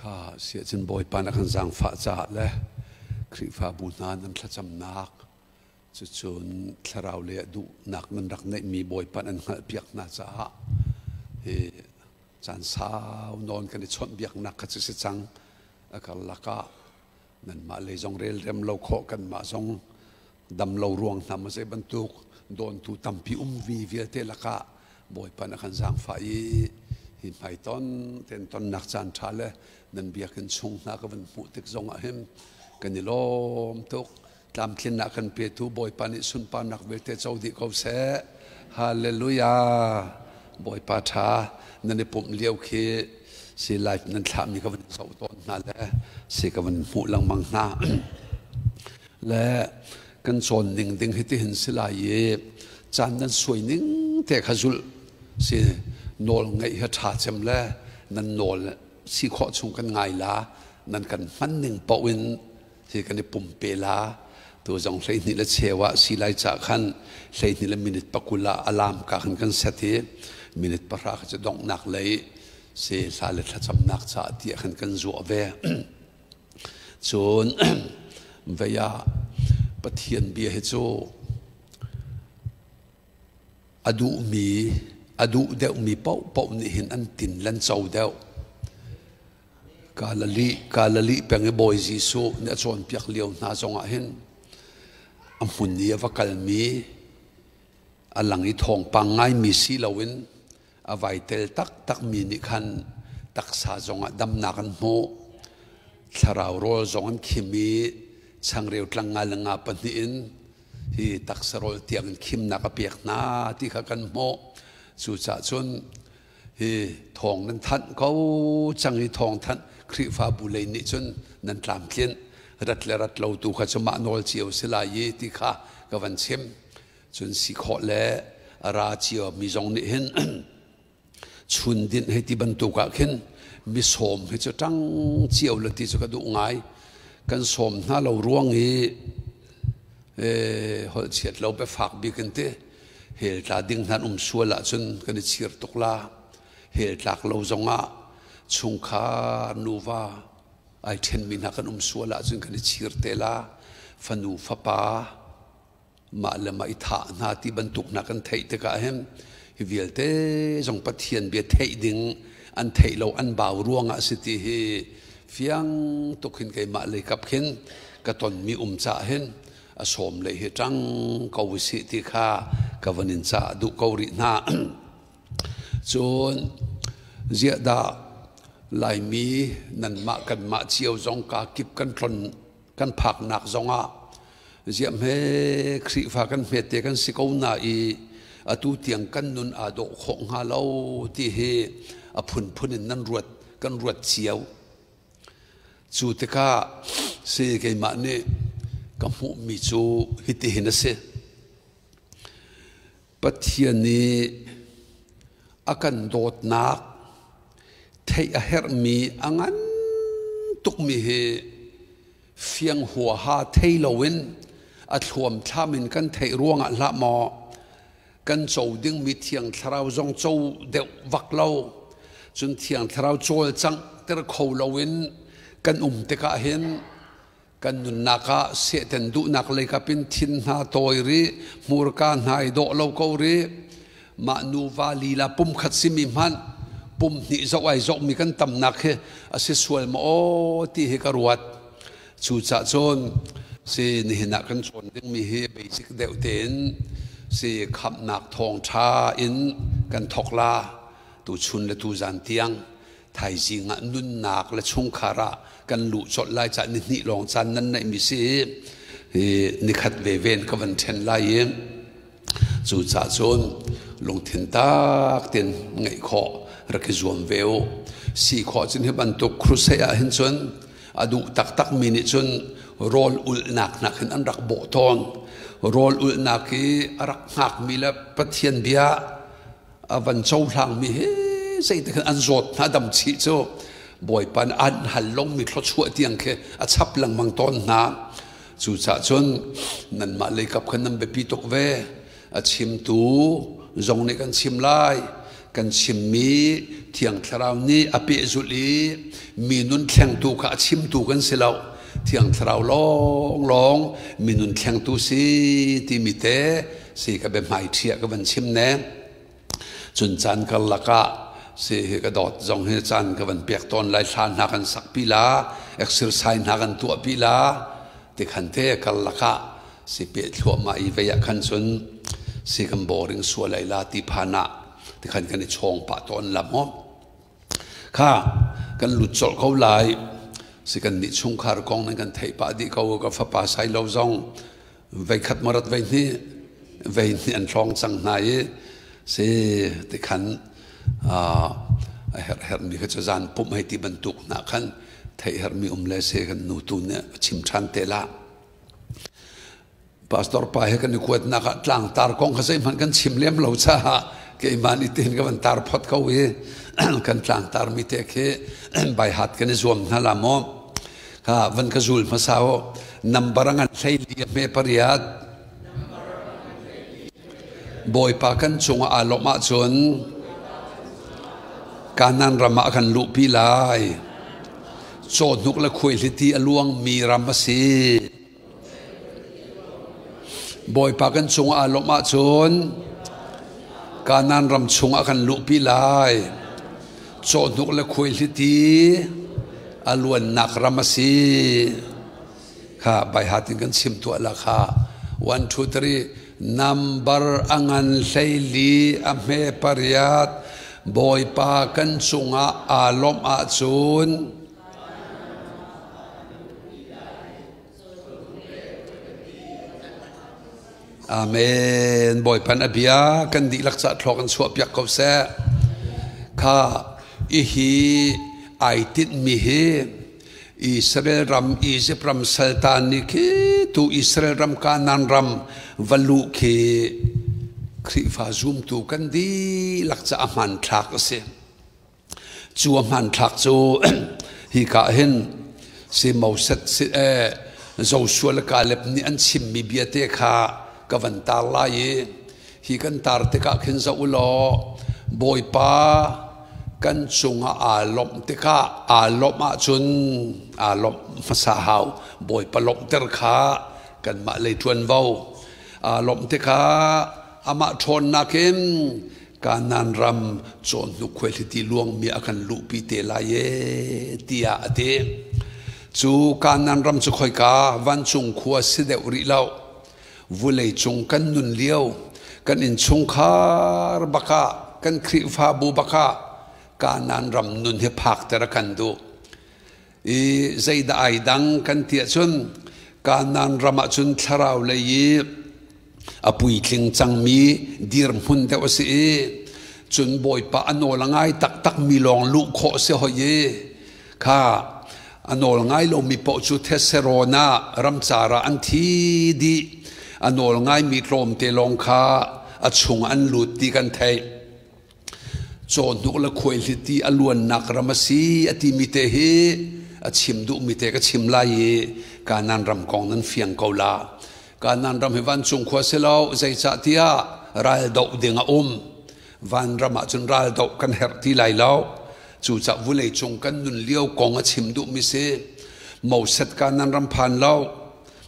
Kha siahcun Bawipa na kan zaangfah caah le Khrihfabu hna nan thlacamnak cucun thlarau le duhnak nan rak neihmi Bawipa nan hngalhpiak hna caah hi caan sau nawn kan i chawnhbiaknak kha cu si cang. A karlak ah nanmah lei zong relrem lo khawh, kanmah zong dam lo ruang hna maw zei bantuk dawntu tampi um vi vialte lakah Bawipa na kan zaangfah i hi hmaiton ten tonnak caan ṭha le nan biakinn chung hna ka van hmuh tik zong ah hin kan i lawm tuk. Tlamtlinnak kan petu Bawipa nih sunparnak vialte co dih ko seh. Hallelujah. Bawipa ṭha nan i pumh lio khi si live nan thlahmi ka van zoh tawn hna le si ka van hmuh lengmang hna. Le kan cawn ning ding hi tihin si lai i caan nan suai ning te kha zulh si nawl ngeih hi ṭha cem le nan nawl si khawh chung kan ngai la, nan kan hman ning paoh in hi kan i pumpe la. Tu zong 12 le cheu ah si lai ca khan 12 le minute 20 ah alarm ka khan kan set i minute 10 kha cu donghnak lei si hla le thlacamnak caah tiah khan kan zuah ve. Cun vei ah Pathian bia hi cu a duhmi, a duh deuhmi paohpaoh nih hin an tin le an co deuh. Galilee peng i Bawi Jesuh nih a cawnpiak lio hna zongah hin a hmun i a va kalmi, a lang i thawngpang ngaimi si loin a vai tel taktakmi nih khan taksa zongah damnak an hmuh. Thlarau rawl zong an khim i changreu tlang nga le nga pahnih in hi taksa rawl tiang in khimnak a pek hna ti kha kan hmuh. Cucaah cun hi thawng nan thanh ko cang i thawng thanh Khrihfabu lei nih cun nan tlamtlinh, rat le rat lo tu kha cu mah nawl cio si lai i ti kha ka van chim. Cun si khawh le a ra cio mi zong nih hin chun dinh hei ti bantuk ah khin mi sawm hi cu ṭang cio le ti cu ka duh ngai. Kan sawm hna lo ruang i holh chiat lo biafak bik in ti hel tla ding hna um sual ahcun kan i chir tuk la. Hel tlak lo zongah chungkhar nuva ai ṭhenmi hna kan um sual ahcun kan i chir te la. Fanu fapa mah le mah i thah hna ti bantuk hna kan theih tikah hin hi vialte zong Pathian bia theih ding an theih lo, an bau ruangah si ti hi fiang tuk hin keimah lei kap khin ka tonmi um cah hin a sawm lei hi ṭang ko usih ti kha ka van in cah duh ko rih hna. Cun ziah dah Laimi nanmah kanmah cio zong kaa kip kan tlon kan phaknak zongah ziah hme Khrihfa kan hmete kan si ko na i atu tiang kan nun aa dawh khawh hnga lo ti hi a phunphun in nan ruat, kan ruat cio. Cu tikah si keimah nih ka hmuhmi cu hitihin a si. Pathian nih a kan dawtnak theih a herhmi a ngan tukmi hi fiang huaha thei loin a thluamthlam in kan theih ruangah hlah maw kan co dingmi Thiang Thlarau zong co deuh vak lo cun Thiang Thlarau cawlcangh ter kho loin kan um tikah hin kan nunnak ah sehten duhnak leikap in thin hna tawi rih, hmurka hna i dawh lo ko rih, mah nuva lila pumkhat simi hmanh pum hnih zoh ai zohmi kan tamnak hi a si sual maw aw ti hi ka ruat. Cucah cun si nihin ah kan cawn dingmi hi basic deuh tein si khamhnak thawngṭha in kan thawk la. Tuchun le tuzan tiang thaizing ah nunnak le chungkhar ah kan luh colh lai cah ni hnih lawng caan nan neihmi si hi nikhat ve ven ka van ṭhen lai i cucaah cun lungthin tak tein ngeih khawh rak i zuam ve u. Si khawh cun hi bantuk crusade ah hin cun a duh taktak mi nih cun rawl ulhnak hna khin an rak bawh tawn. Rawl ulhnak i a rak hngakmi le Pathian bia a van cohlangmi he zeite khan an zawt hna dam chih cu Bawipa nih an hal longmi thluachuah tiang khi a chap lengmang tawn hna. Cucaah cun nanmah leikap khan nan biapi tuk ve. A chimtu zong nih kan chim lai. kan chimmi Thiang Thlarau nih a pehzulh i mi nun thlengtu kha a chimtu kan si lo. Thiang Thlarau lawnglawng mi nun thlengtu si timi te si ka biahmai ṭhi ah ka van chim ne. Cun caan karlak ah si hi ka dawt zong hi caan ka van pek tawn lai, hla hna kan sak pi la, exercise hna kan tuah pi la, tikhan te karlak ah si peh thluahmah i vei ah khan cun si kan boring sual ai la ti phan ah tikhan kan i chawng pah tawn la maw. Kha kan lut colh ko lai. Si kan nih chungkhar kong nan kan theih pah dih ko. Ka fapa Sailo zong veikhat marat vei hnih vei hnih an hlawng cang hna i si tikhan a herh herhmi kha cu zan pumh hei ti bantuk hna khan theih herhmi um le si kan nu tu nih a chim ṭhan te la. Pastor pa he kan i kuatnak ah tlangtar kong kha zeihmanh kan chim lem lo caah keimah nih tihin ka van tar phot ko i kan tlangtar mi te khi baihat kan i zuam hna la maw. Kha van ka zul hmasa u. Nambar a ngan 14 a hme pariat. Bawipa kan cungah aa lawmh ahcun Kanaan ram ah kan luhpi lai. Cawhnuk le khuaihliti a luangmi ram a si. Bawipa kan cungah aa lawmh ahcun Kanaan ram chungah kan luhpi lai. Cawhnuk le khuaihliti a luannak ram a si. Kha baihat in kan chim tuah la kha. 1, 2, 3 Nambar a ngan 14 a hme pariat. Bawipa kan cungah aa lawmh ahcun Amen. Bawipa na bia kan dihlak ca thlawk in chuah piak ko seh. Kha ihi ai tinhmi hi Israel ram Egypt ram saltan nih khi tu Israel ram Kanaan ram va luh khi Khrihfa zumtu kan dihlak ca a hmanthlak a si. Cu a hmanthlak cu hika hin si Moses si Joshua le Caleb nih an chimmi bia te kha ka van tar lai i hi kan tar tikah khin zoh u law Bawipa kan cungah aa lawmh tikah aa lawmh ahcun aa lawmh hmasa hau. Bawipa lawmhter kha kanmah lei ṭuanvo. Aa lawmh tikah amah ṭhawnnak in Kanaan ram cawhnuk khuaihliti luangmi a kan luhpi te lai e tiah a ti. Cu Kanaan ram cu khoika vancung khua si deuh rih lo. Vulei cung kan nun lio, kan innchungkhar bakah, kan Khrihfabu bakah Kanaan ram nun hi phakter a kan duh. I zeidah ai dang kan ti ahcun Kanaan ram ahcun thlarau lei i a puitling cangmi dirhmun deuh a si i cun Bawipa a nawl a ngai taktakmi lawng luh khawh a si hoi i kha a nawl ngai lomi paoh cu theserawn ah ramcar ah an thi dih. A nawl ngaimi tlawmte lawng kha a chung an lut ti kan theih. Cawhnuk le khuaihliti a luannak ram a si a timi te hi a chim duhmi te ka chim lai i Kanaan ram kong nan fiang ko la. Kanaan ram hi vancung khua si lo, zeicahtiah ral doh ding a um. Vanram ah cun ral doh kan herh ti lai lo. Cucah vulei cung kan nun lio kong a chim duhmi si. Moses Kanaan ram phan lo,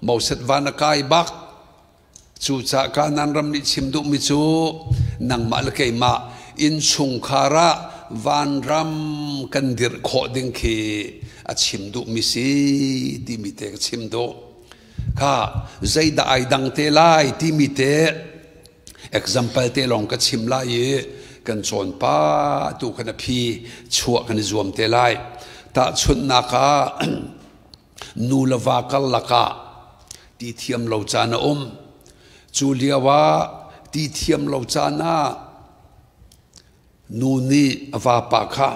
Moses van a kai bak. Cucaah Kanaan ram nih chim duhmi cu nangmah le keimah innchungkhar ah vanram kan dirh khawh ding khi a chim duhmi si timi te ka chim duh. Kha zeidah ai dang te lai timi te example te lawng ka chim lai i kan cawn pa tu khan a phi chuah kan i zuam te lai. Tahchunhnak ah nu le va karlak ah ti thiam lo caan a um. Cu lio ah ti thiam lo caan ah nu nih a vapa kha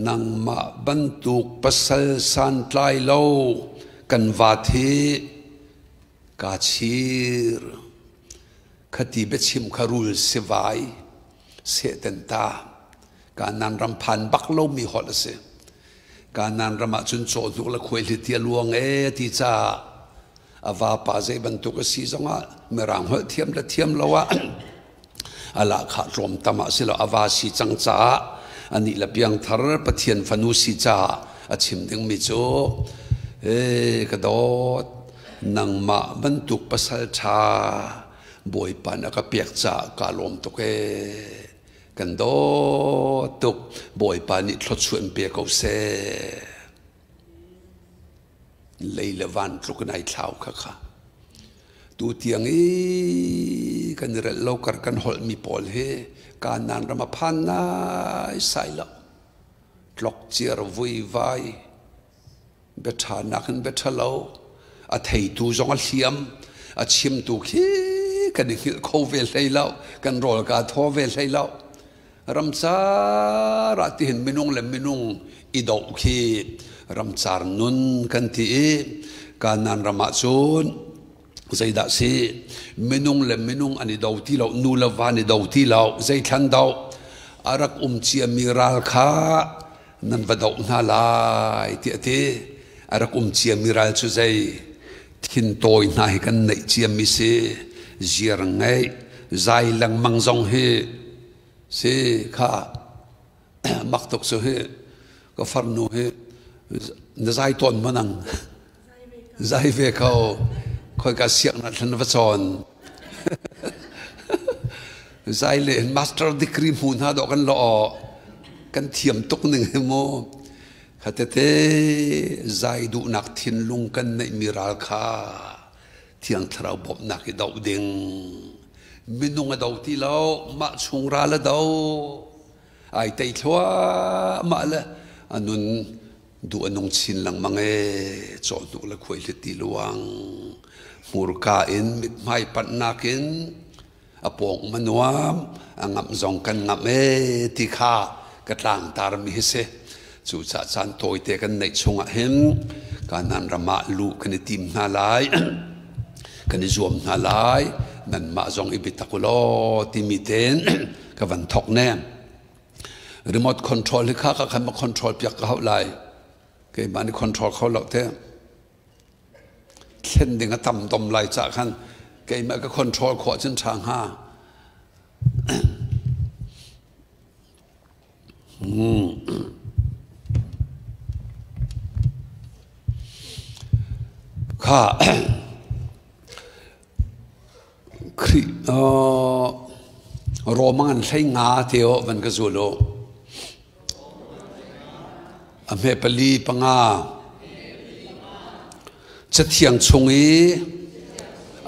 nangmah bantuk pasal santlai lo kan vat hi kaa chir. Khati biachim kha rul sivai sehten ta. Kanaan ram phan bak lomi holh a si. Kanaan ram ah cun cawhnuk le khuaihliti a luang ee ti caah a vapa zei bantuk a si zongah Mirang holh thiam le thiam lo ah A lahkhah tlawmtam ah silo a va si cang caah anih le piangthar Pathian fanu si caah a chim dingmi cu ee ka dawt nangmah bantuk pasal ṭha Bawipa na ka pek caah kaa lawm tuk ee. Kan dawt tuk. Bawipa nih thluachuah in pe ko seh. Lei le van tluk in ai thlau kha kha. Tu tiang i kan i relh lo kar kan holhmi pawl hi Kanaan ram a phan nai sai lo. Tlok ciar vuivai biaṭha nakin biaṭha lo a theitu zong a hliam a chimtu khi kan i hngilh kho ve hlei lo kan rawl ka thaw ve hlei lo ramcar ah tihin minung le minung i doh khi ramcar nun kan ti i Kanaan ram ah cun zeidah si minung le minung an i do ti lo nu le va an i do ti lo zeithlan do a rak um ciami ral kha nan va doh hna lai tiah a ti. A rak um ciami ral cu zei thintawi hna hi kan neih ciami si ziar ngeih zai lengmang zong hi si kha mak tuk cu hi ka farnu hi na zai tawn maw nang zai ve ko khoi ka siak na thlan va cawn zai le master degree hmu hna dawh kan lo kan thiam tuk ning hi mu khatete zai duhnak thinlung kan neih mi ral kha thiang thlarau bawmhnak i doh ding minung a do ti lo mah chung ral a do ai tei thluahmah le a nun duh a nung chin lengmang ee cawhnuk le khuaihlit ti luang hmurka in mithmai panhnak in a pawng um a nuam a ngamh zong kan ngamh ee ti kha ka tlangtar mi hi si cucaah caan tawite kan neih chungah hin Kanaan ram ah luh kan i tim hna lai kan i zuam hna lai nanmah zong i biatak u law timi tein ka van thok ne Remote control hi kha ka khan ma control piak ka hauh lai. Keimah nih control kho lo te. Thlen ding a tam dom lai ca khan keimah ka control khawh cun ṭha hnga. Kha Khrih Rom an hlei nga te aw van ka zul u. A hme pali panga. Cathiang chung i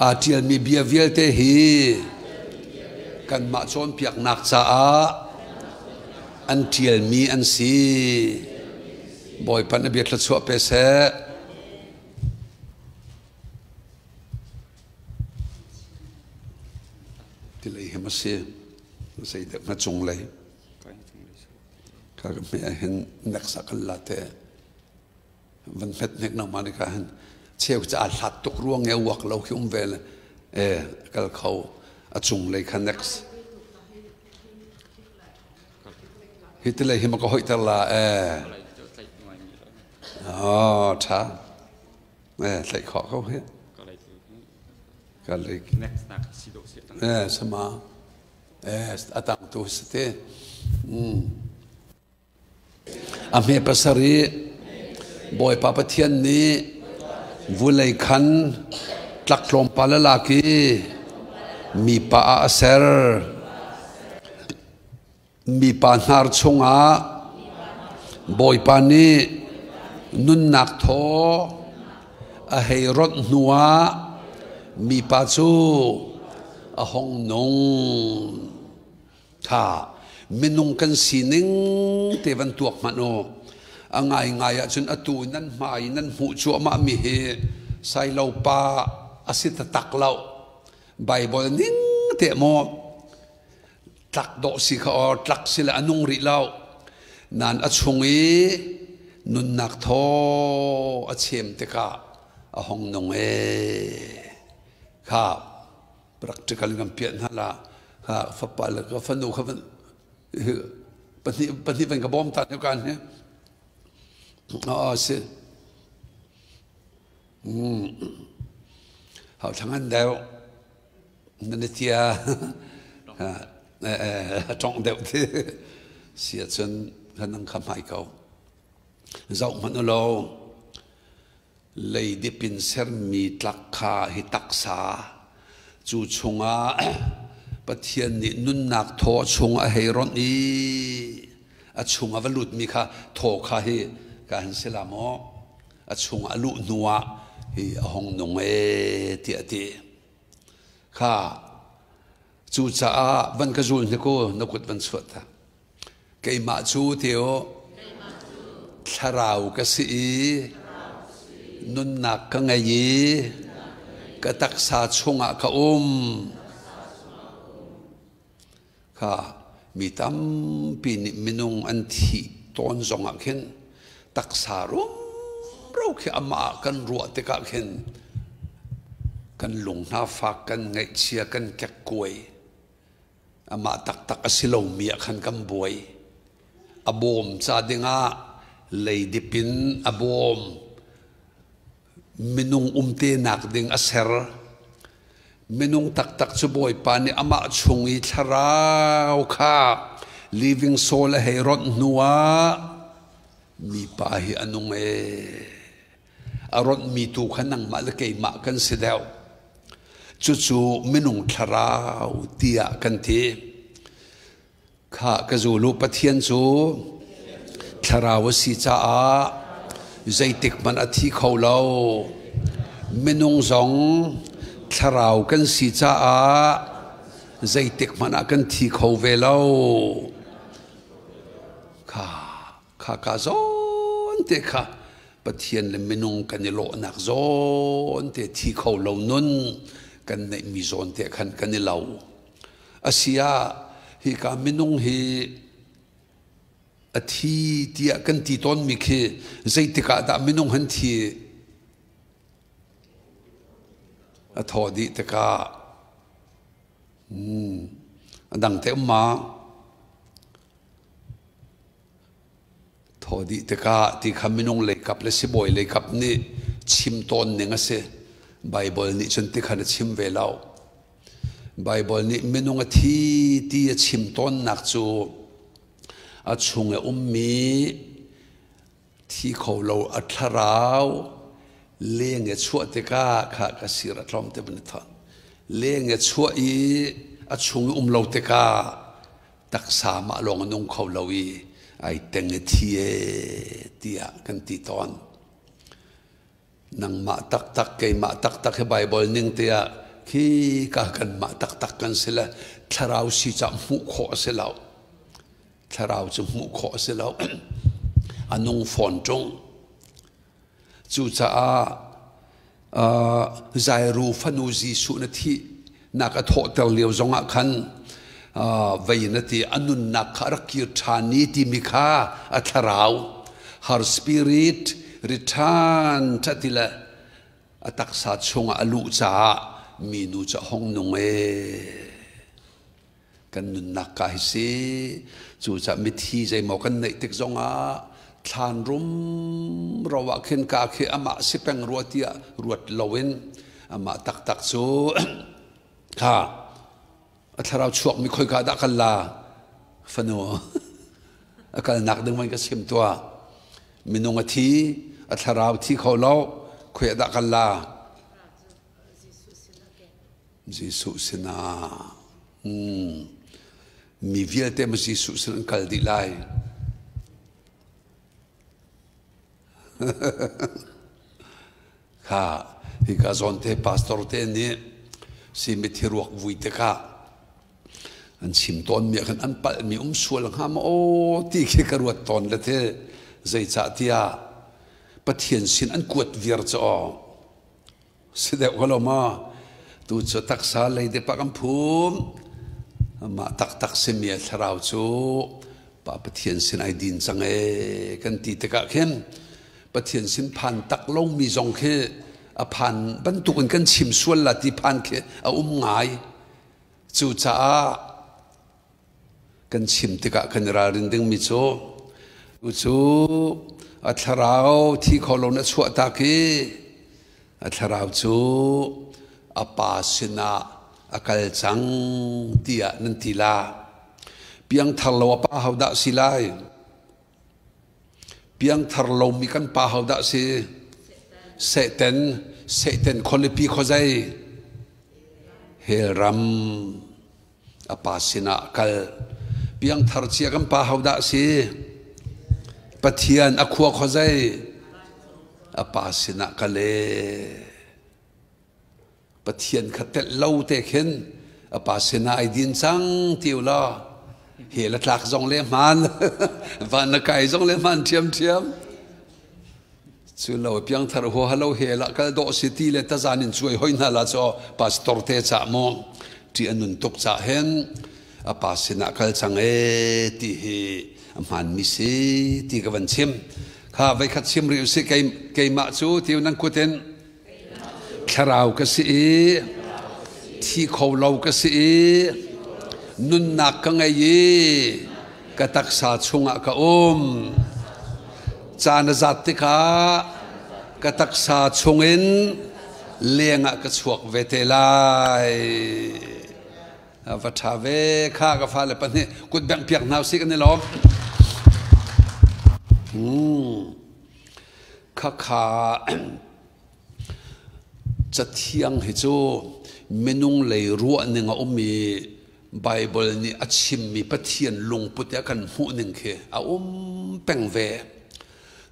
aa ṭialmi bia vialte hi kanmah cawnpiaknak caah an ṭialmi an si. Bawipa na bia thluachuah pe seh. Tilei hi ma si zei deuh na cunglei ka ka hme ah hin neksa kan la te van hmet hnek nangmah nih ka hin cheu ca hlat tuk ruang e uak lo khi um ve le e kal kho a cunglei kha next hi tilei hi ma ka hoihter la e oh tha Tlaih khawh ko hi. Ka lei. Next nak si do si tang. Eh sama. Eh atang tu si te. A hme pasari Bawipa Pathian nih vulei khan tlak tlawmpal a lak i mipa ah a ser. Mipa hnar chungah Bawipa nih nunnak thaw a hei ronh hnuah mipa cu a hung nung. Tha minung kan sining te van tuak hmanh u. A ngaingai ahcun atu nan hmai nan hmuh cuahmah mi hi sailo pa a si taktak lo. Bible ning te maw tlak dawh si kha aw tlak si le a nung rih lo nan a chung i nunnak thaw a chem tikah a hong nung e kha practical kan piah hna la kha fapa le ka fanu kha van pahnih pahnih van ka bawm ta ne kan he a si hau thlangan deuh nan tia. Tongh deuh ti si ahcun kan nang kha hmai ko. Zoh hmanh u law leidip in sermi tlak kha hi taksa cu chungah Pathian nih nunnak thaw chung a hei ronh i a chung a va lutmi kha thaw kha hi ka han si la maw a chung a luh hnu ah hi a hong nung ee tiah a ti. Kha cucaah van ka zul hnik u na kut van chuah ta. Keimah cu ti u thlarau ka si i nunnak ka ngei i ka taksa chungah ka um. Kha mi tampi nih minung an thih tawn zongah khin taksa rumro khi amah kan ruah tikah khin kan lung hna fak, kan ngaihchia, kan kekkuai. Amah taktak a si lomi ah khan kan buai. A bawm ca dingah leidip in a bawm minung umte nak ding a ser. Minung taktak cu Bawipa nih amah chung i thlarau kha living soul a hei ronh hnu ah mipa hi a nung ee. A ronhmi tu kha nangmah le keimah kan si deuh. Cucu minung thlarau tiah kan ti. Kha ka zul u, Pathian cu thlarau a si caah zeitik hmanh a thi kho lo. Minung zong thlarau kan si caah zeitik hmanh ah kan thi kho ve lo. Kha kha ka zawn te kha Pathian le minung kan i lawhnak zawn te thi kho lo nun kan neihmi zawn te khan kan i lo. Asiah hika minung hi a thi tiah kan ti tawnmi khi zeitik ah dah minung han thi a thaw dih tikah a dang te um ma Thaw dih tikah ti kha minung leikap le sibawi leikap nih chim tawn ning a si. Baibal nih cun tikhan a chim ve lo. Baibal nih minung a thi ti a chim tawnnak cu a chung i ummi thi kho lo a thlarau leng i chuah tikah kha ka sir a tlawm te van i thon. Leng i chuah i a chung i um lo tikah taksa mah lawng a nung kho lo i ai teng i thi e tiah kan ti tawn. Nangmah taktak keimah taktak hi Baibal ning tiah khi ka kanmah taktak kan si le thlarau si ca hmuh khawh a si lo. Thlarau cu hmuh khawh a si lo. A nung fawn ṭung. Cucaah Jairu fanu Jesuh na thih nak a thawhter lio zongah khan vei na ti a nunnak kha a rak kir ṭhan i timi kha a thlarau her spirit return a ti le a taksa chungah a luh caah minu cu a hung nung ee. Kan nunnak ka hi si. Cucaah mithi zeimaw kan neih tik zongah thlan rumro ah khin ka khi amah si peng rua tiah ruat loin amah taktak cu kha a thlarau chuakmi khoika dah kal la fanu a kalnak ding man ka chim tuah minung a thi a thlarau thi kho lo khoi dah kal la Jesuh sinah mi vialte ma Jesuh sin an kal dih lai. Kha hika zawn te pastor te nih si mithi ruak vui tikah an chim tawn mi ah khan an palh mi um sual hnga maw aw ti khi ka ruat tawn le the zeicah tiah Pathian sin an kuat viar cu aw Si deuh ko lo maw? Tu cu taksa lei te pak an phum. Mah taktak simi a thlarau cu Pa Pathian sin ai din cang ee kan ti tikah khin Pathian sin phan tak lomi zong khi a phan bantukin kan chim sual la ti phan khi a um ngai. Cucaah kan chim tikah kan i ralrin dingmi cu cu a thlarau thi kho lo na chuah tak i a thlarau cu a pa sinah a kal cang tiah nan ti la. Piangthar lo a pa hodah si lai? Piangthar lomi kan pa hodah si? Satan. Satan khualipi khuazei? Hell ram. A pa sinah kal. Piangthar cia kan pa hodah si? Pathian a khua khuazei? A pa sinah kal ee. Pathian kha telh lo te khin a pa sinah ai din cang ti u law he la tlak zong le hmaan van na kai zong le hmaan ṭhiamṭhiam. Cu lo piangthar hua halo he la kal dawh si ti le tazan in cuai hoi hna la cu pastor te ca maw ṭi a nun tuk ca hen a pa sinah kal cang e ti hi a hmaanmi si ti ka van chim. Kha veikhat chim rih usih. Keimah cu ti nan kut in thlarau ka si i thi kho lo ka si i nunnak ka ngei i ka taksa chungah ka um. Caan a zat tikah ka taksa chungin lengah ka chuak ve te lai. Va ṭha ve kha ka fale pahnih kut bengh piak hna usih, kan i lawm. Khakha Cathiang hi cu minung lei ruahning a um i Baibal nih a chimmi Pathian lungput i a kan hmuhning khi a um peng ve.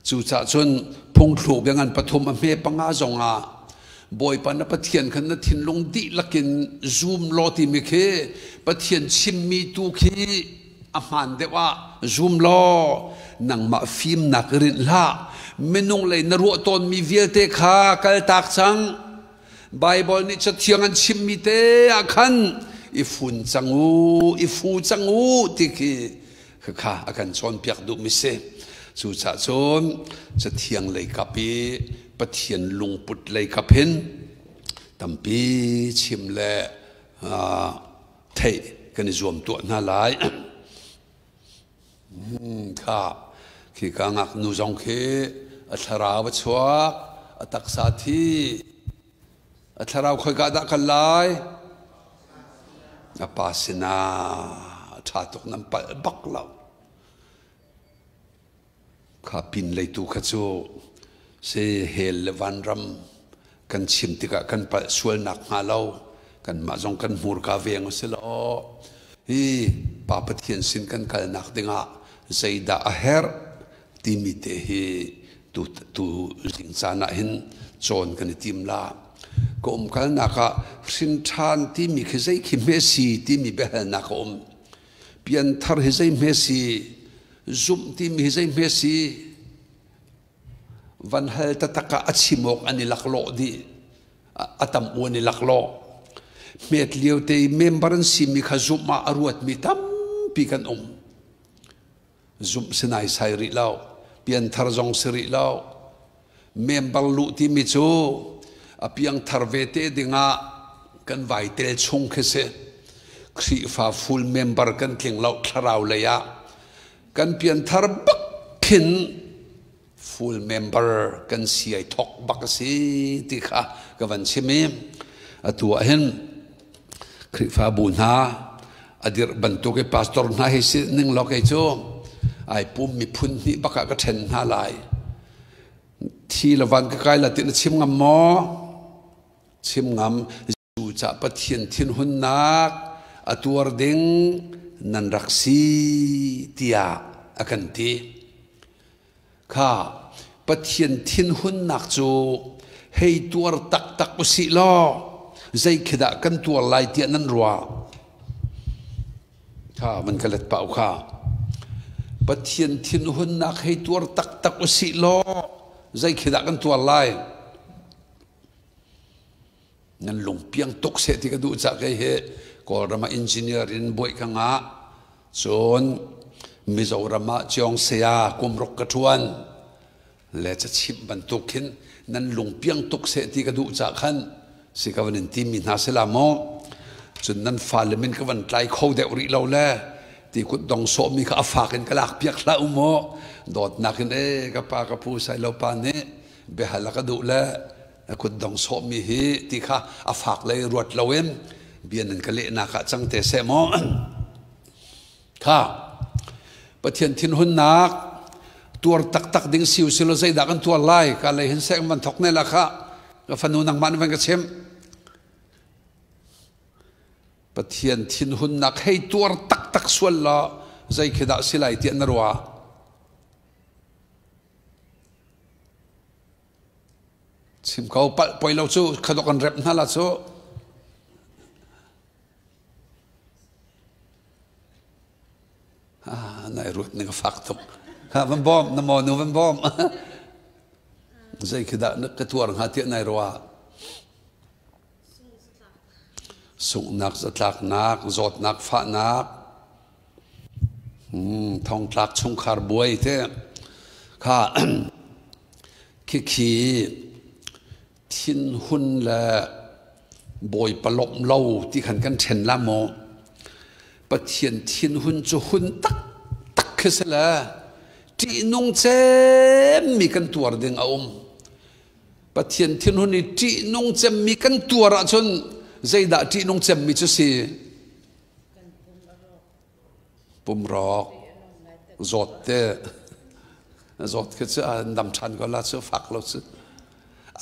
Cucaah cun phungthluk bia ngan pathum a hme panga zongah Bawipa na Pathian khan na thinlung dihlak in zum law timi khi Pathian chimmi tu khi a hmaan deuh ah zum law nangmah fimnak rinh hlah. Minung lei na ruah tawnmi vialte kha kaltak cang. Baibal nih Cathiang an chimmi te ah khan i fun cang u, i fu cang u ti khi kha a kan cawnpiak duhmi si. Cucaah cun Cathiang lei kap i Pathian lungput lei kap hin tampi chim le theih kan i zuam tuah hna lai. Kha khi ka ngaknu zong khi a thlarau a chuak, a taksa thi. A thlarau khoika dah kal lai? A pa sinah. Ṭha tuk, nan palh bak lo. Kha pinlei tu kha cu si hell le vanram kan chim tikah kan palh sualnak hnga lo kanmah zong kan hmurka veng a si lo. Hi Pa Pathian sin kan kalnak dingah zeidah a herh timi te hi tu tu zing caan ah hin cawn kan i tim la. Ka umkalnak ah hrin ṭhan timi khi zei khi hme si timi biahalnak a um. Pianthar hi zei hme si? Zumh timi hi zei hme si? Van hal taktak ah a chim awk an i laklawh dih. A tam u an i laklawh. Hmet lio te i member an simi kha zumh ah a ruatmi tampi kan um. Zumh si naisai rih lo. Pianthar zong si rih lo. Member luh timi cu a piangthar ve te dingah kan vai tel chung khi si. Khrihfa full member kan tling lo thlarau lei ah. Kan pianthar bak khin full member kan si ai thok bak a si ti kha ka van chim i atu ah hin Khrihfabu hna a dirh bantuk i pastor hna hi si ning law kei cu ai pum miphun hnih bak ah ka ṭhen hna lai. Thi le van ka kai la ti na chim ngam maw? Chim ngam. Cucah Pathian thinhunnak a tuar ding nan rak si tiah a kan ti. Kha Pathian thinhunnak cu hei tuar taktak usih law zei khi dah kan tuar lai tiah nan ruah? Kha van ka let pah u kha. Pathian thinhunnak hei tuar taktak usih law zei khi dah kan tuar lai? Nan lungpiang tuk seh ti ka duh cah kei hi Kawlram ah engineer in buaih ka ngah. Cun Mizoram ah Ciong saya kum ruk ka ṭuan. Le cachimh bantuk khin nan lungpiang tuk seh ti ka duh cah khan si ka van in timi hna si la maw. Cun nan fale min ka van tlai kho deuh rih lo le ti kut dong sawhmi kha a fak in ka lak piak hlah u maw. Dawtnak in e ka pa ka pu Sailo pa nih biahal a ka duh le na kutdong sawhmi hi ti kha a fak lei ruat loin bia nan ka lehnak ah cang te seh maw. Kha Pathian thinhunnak tuar taktak ding si usilo zeidah kan tuar lai ka lei hin sek van thok ne la kha ka fanu nangmah nih van ka chim. Pathian thinhunnak hei tuar taktak sual law zei khi dah si lai tiah na ruah? Chim ko palh poi lo cu khadok an rep hna la cu. Ah, nai ruat ning a fak tuk. Kha van bawm, na maw nu van bawm. Zei khi dah na ka tuar hnga tiah nai ruah? Sunghnak, zatlaknak, zawtnak, fahnak, thongtlak chungkhar buai te kha khikhi thinhun le bawipa lawmh lo ti khan kan ṭhen la maw? Pathian thinhun cu hun taktak khi si le ṭihnung cemmi kan tuar ding a um. Pathian thinhun i ṭihnung cemmi kan tuar ahcun zeidah ṭihnung cemmi cu si? Pumrawk, zawt te, zawt khi cu an dam ṭhan ko la cu fak lo cu.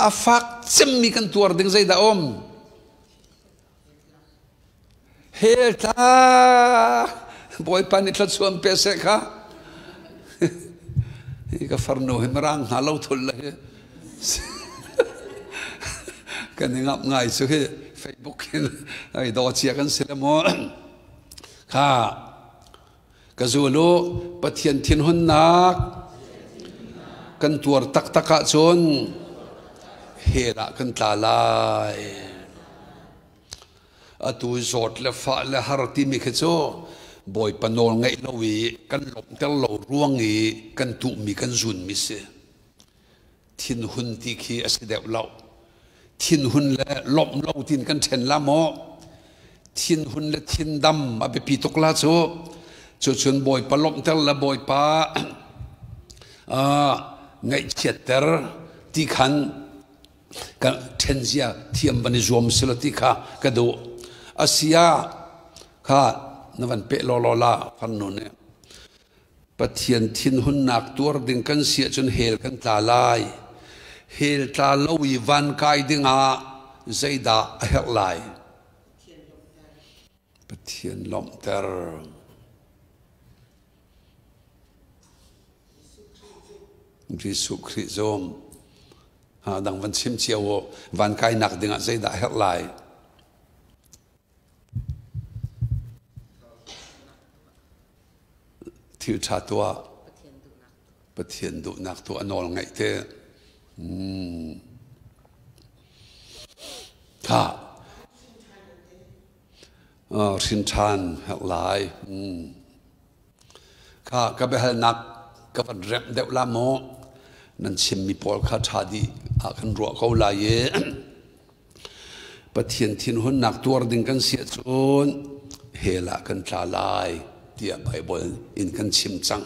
A fak cemmi kan tuar ding zeidah um? Hell tla Bawipa nih thluachuah pe seh kha. Hi ka farnu hi mirang hna lo thul le hi. Kan i ngamh ngai cu hi Facebook in ai daw cia kan si le mu. Kha ka zul u Pathian thinhunnak kan tuar taktak ahcun hell ah kan tla lai. Atu zawt le fah le har timi khi cu Bawipa nawl ngeih lo i kan lawmhter lo ruang i kan tuhmi kan zunmi si. Thinhun ti khi a si deuh lo. Thinhun le lawmh lo tin kan ṭhen la maw? Thinhun le thindam a biapi tuk la cu. Cucun Bawipa lawmhter le Bawipa ngaihchiatter ti khan ka ṭhen zia thiam van i zuam sila ti kha ka duh. Asia kha na van peh lawlaw la farnu nih. Pathian thinhunnak tuar ding kan si ahcun hell kan tla lai. Hell tla lo i van kai dingah zeidah a herh lai? Pathian lawmhter. Jesuh Khrih zum. Ha dang van chim cio u. Van kainak dingah zeidah a herh lai? Thil ṭha tuah. Pathian duhnak tuah a nawl ngaih te. Kha hrin ṭhan herh lai. Kha ka biahalnak ka van remh deuh la maw? Nan chimmi pawl kha ṭha dih ah kan ruah ko lai i Pathian thinhunnak tuar ding kan si ahcun hell ah kan tla lai tiah Baibal in kan chim cang.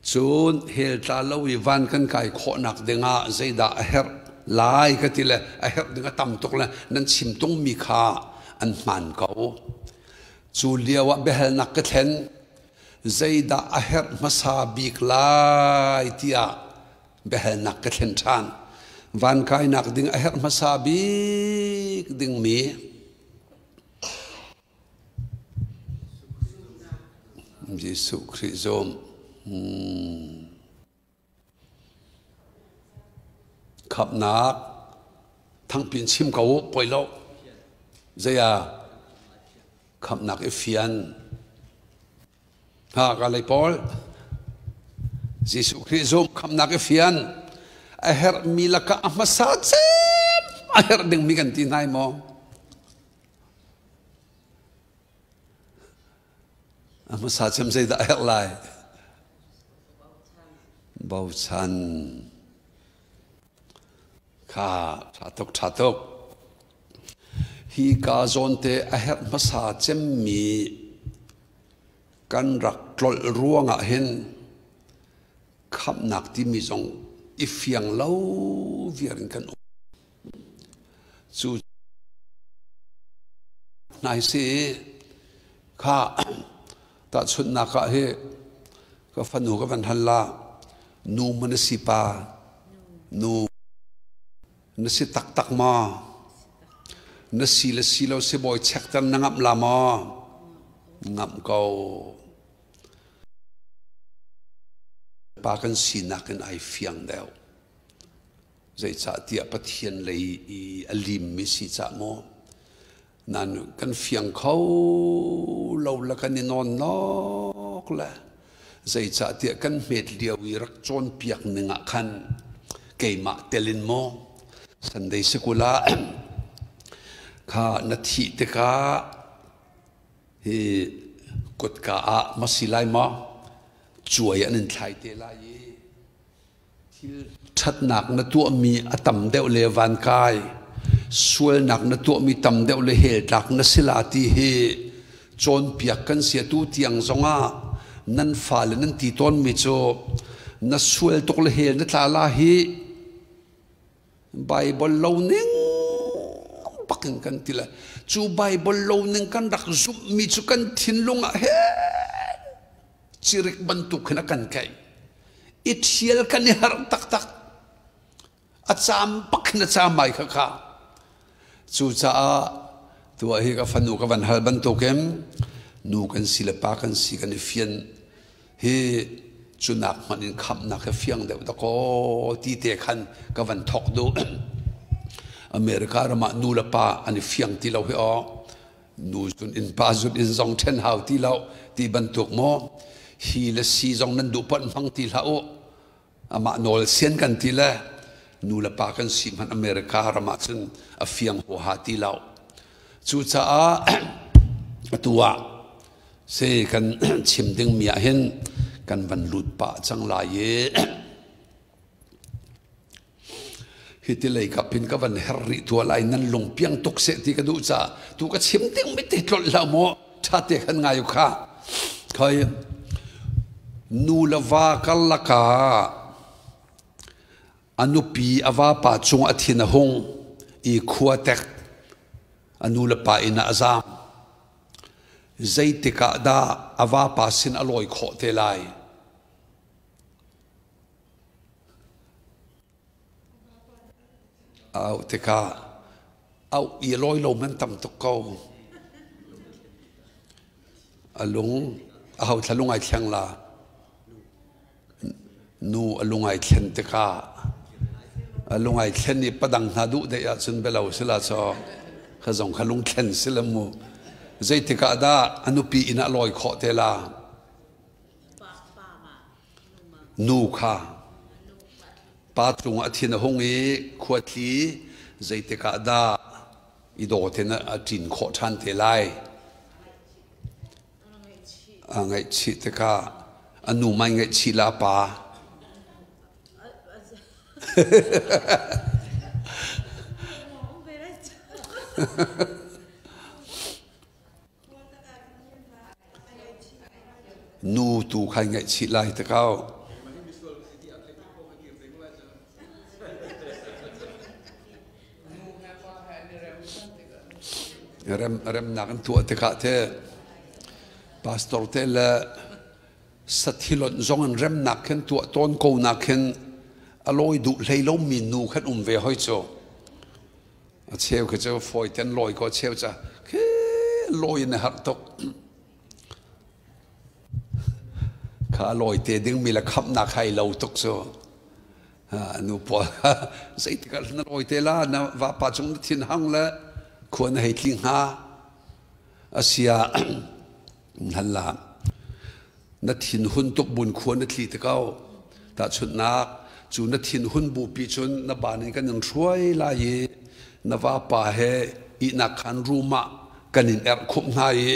Cun hell tla lo i van kan kai khawhnak dingah zeidah a herh lai ka ti le a herh ding a tam tuk le nan chim tungmi kha an hmaan ko. Cu lio ah biahalnak ka thlen zeidah a herh hmasa bik lai tiah biahalnak ka thlen ṭhan. Van kainak ding a herh hmasa bik dingmi Jesuh Khrih zum. Khamhnak thangpin chim ko u poi lo. Zei ah khamhnak i fian. Ha ka lei pawl Jesuh Khrih zum khamhnak i fian a herhmi lakah a hmasa cem a herh dingmi kan ti hna maw? A hmasa cem zeidah a herh lai? Bochan. Kha ṭha tuk ṭha tuk. Hi ka zawnte a herh hmasa cemmi kan rak tlolh ruangah hin khamhnak timi zong i fiang lo viar in kan um. Cu hnai si kha. Tahchunhnak ah hi ka fanu ka van hal la, nu maw na si pa? Nu na si taktak maw? Na si le si lo sibawi chekter na ngamh la maw? Ngamh ko. Pa kan sinak in ai fiang deuh. Zeicahtiah Pathian lei i a limmi si cah maw? Nan kan fiang kho lo le kan i nawnnok le zeicahtiah kan hmet lio i rak cawnpiak ning ah khan keimah tel in maw Sunday sikul ah kha na thih tikah hi kutka ah ma si lai maw cuai an in thlai te lai i Thil ṭhatnak na tuahmi a tam deuh le vankai, sualnak na tuahmi tam deuh le heltlak na si la ti hi cawnpiak kan si. Atu tiang zongah nan fale nan ti tawnmi cu na sual tuk le hel na tla la hi Baibal lo ning bakin kan ti le cu Baibal lo ning kan rak zumhmi cu kan thinlung ah he cirik bantuk khin a kan keih. I ṭhial kan i harh taktak. A caam bak khin a caam ai kha kha. Cucaah tuah hi ka fanu ka van hal bantukin nu kan si le pa kan si kan i fian hi cunak hmanh in khamhnak hi fiang deuh dakaw ti te khan ka van thok duh. America ram ah nu le pa an i fiang ti lo hi aw. Nu zun in pa zun in zong ṭhen hau ti lo ti bantuk maw hi le si zong nan duh ponh hmang ti hlah u. Amah nawl sian kan ti le nu le pa kan si hmanh America ram ah cun a fiang huaha ti lo. Cucaah atu ah si kan chim dingmi ah hin kan van lut pah cang lai i hi ti lei kap hin ka van her rih tua lai nan lung piang tuk seh ti ka duh caah tu ka chim dingmi te tlolh hlah maw ṭha te khan ngai u kha. Khoi nu le va karlak ah a nupi a vapa cung a thin a hung i khua tek a nu le pa inn ah a zaam. Zeitik ah dah a vapa sin a lawi khawh te lai? A auh tikah auh i lawi lo man tam tuk ko. A lung a ho thla lung ai thleng la. Nu a lung ai thlen tikah a lung ai thlen i padang hna duh deih ahcun belo sila caw kha zong kha lung thlen si le mu. Zeitik ah dah a nupi inn ah lawi khawh te la? Nu kha pa cung a thin a hung i khuathli zeitik ah dah i dawt in a ṭin khawh ṭhan te lai? A ngaihchih tikah a nu mai ngaihchih la pa. Nu tu kha ngaihchih lai te ko. Rem remnak an tuah tikah te pastor te le sathilonh zong in remnak khin tuah tawn ko nak khin a lawi duh hlei lomi nu khan um ve hoi cu. A cheu khi cu fawi ten lawi ko cheu ca khi lawi in a harh tuk. Kha lawi te ding mi le khamnak hai lo tuk cu. Nu pawl zeitik ah na lawi te la na vapa cung na thin hang le khua na hei tli hnga. Asia hal la na thinhun tuk bun khua na thli te ko. Tahchunhnak cu na thinhun bupi cun na ban in kan in hruai lai i na vapa he ihnak khan room ah kan in erh khumh hna i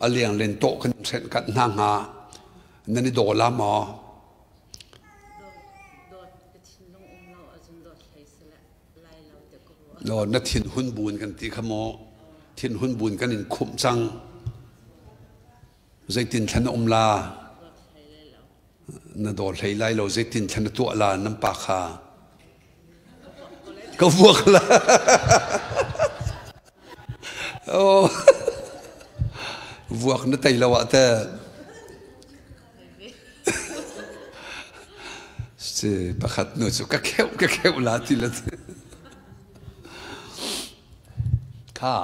a leng len tawh kan in hrenh kanh hna hnga. Nan i daw la maw? No, na thinhun buin kan ti kha maw? Thinhun buin kan in khumh cang. Zeitin thlan na um la? Na dawr hlei lai lo zeitin thlan na tuah la nan pa kha? Ka vuak la. Oh. Vuak na tei lo ah teh. Si pakhat nu cu ka kheuh ka kheuh la ti le kha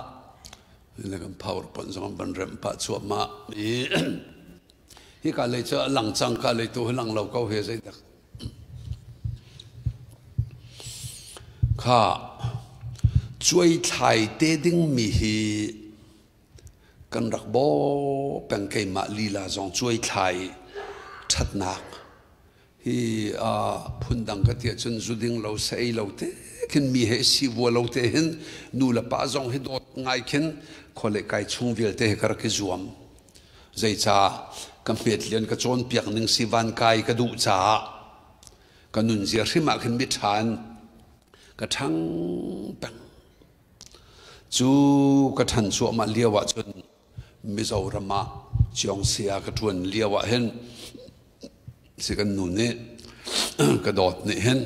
le kan powerpoint zong an van remh pah cuahmah i hika lei cu a lang cang ka lei tu hi lang lo ko he zeidak kha cuai thlai te ding mi hi kan rak bawh peng keimah lila zong cuai thlai ṭhatnak hi phundang ka ti ahcun zu ding lo sa ei lo te khin mi he si vua lo te hin nu le pa zong hi dawt ngai khin khuale kai chung vialte he ka rak i zuam. Zeicah ka hmet lian ka cawnpiak ning si van kai ka duh caah ka nunzia hrim ah khin miṭhan ka ṭhang peng. Cu ka ṭhan cuahmah lio ah cun Mizoram ah Ciongsia ka ṭuan lio ah hin si kan nu nih ka dawt nih hin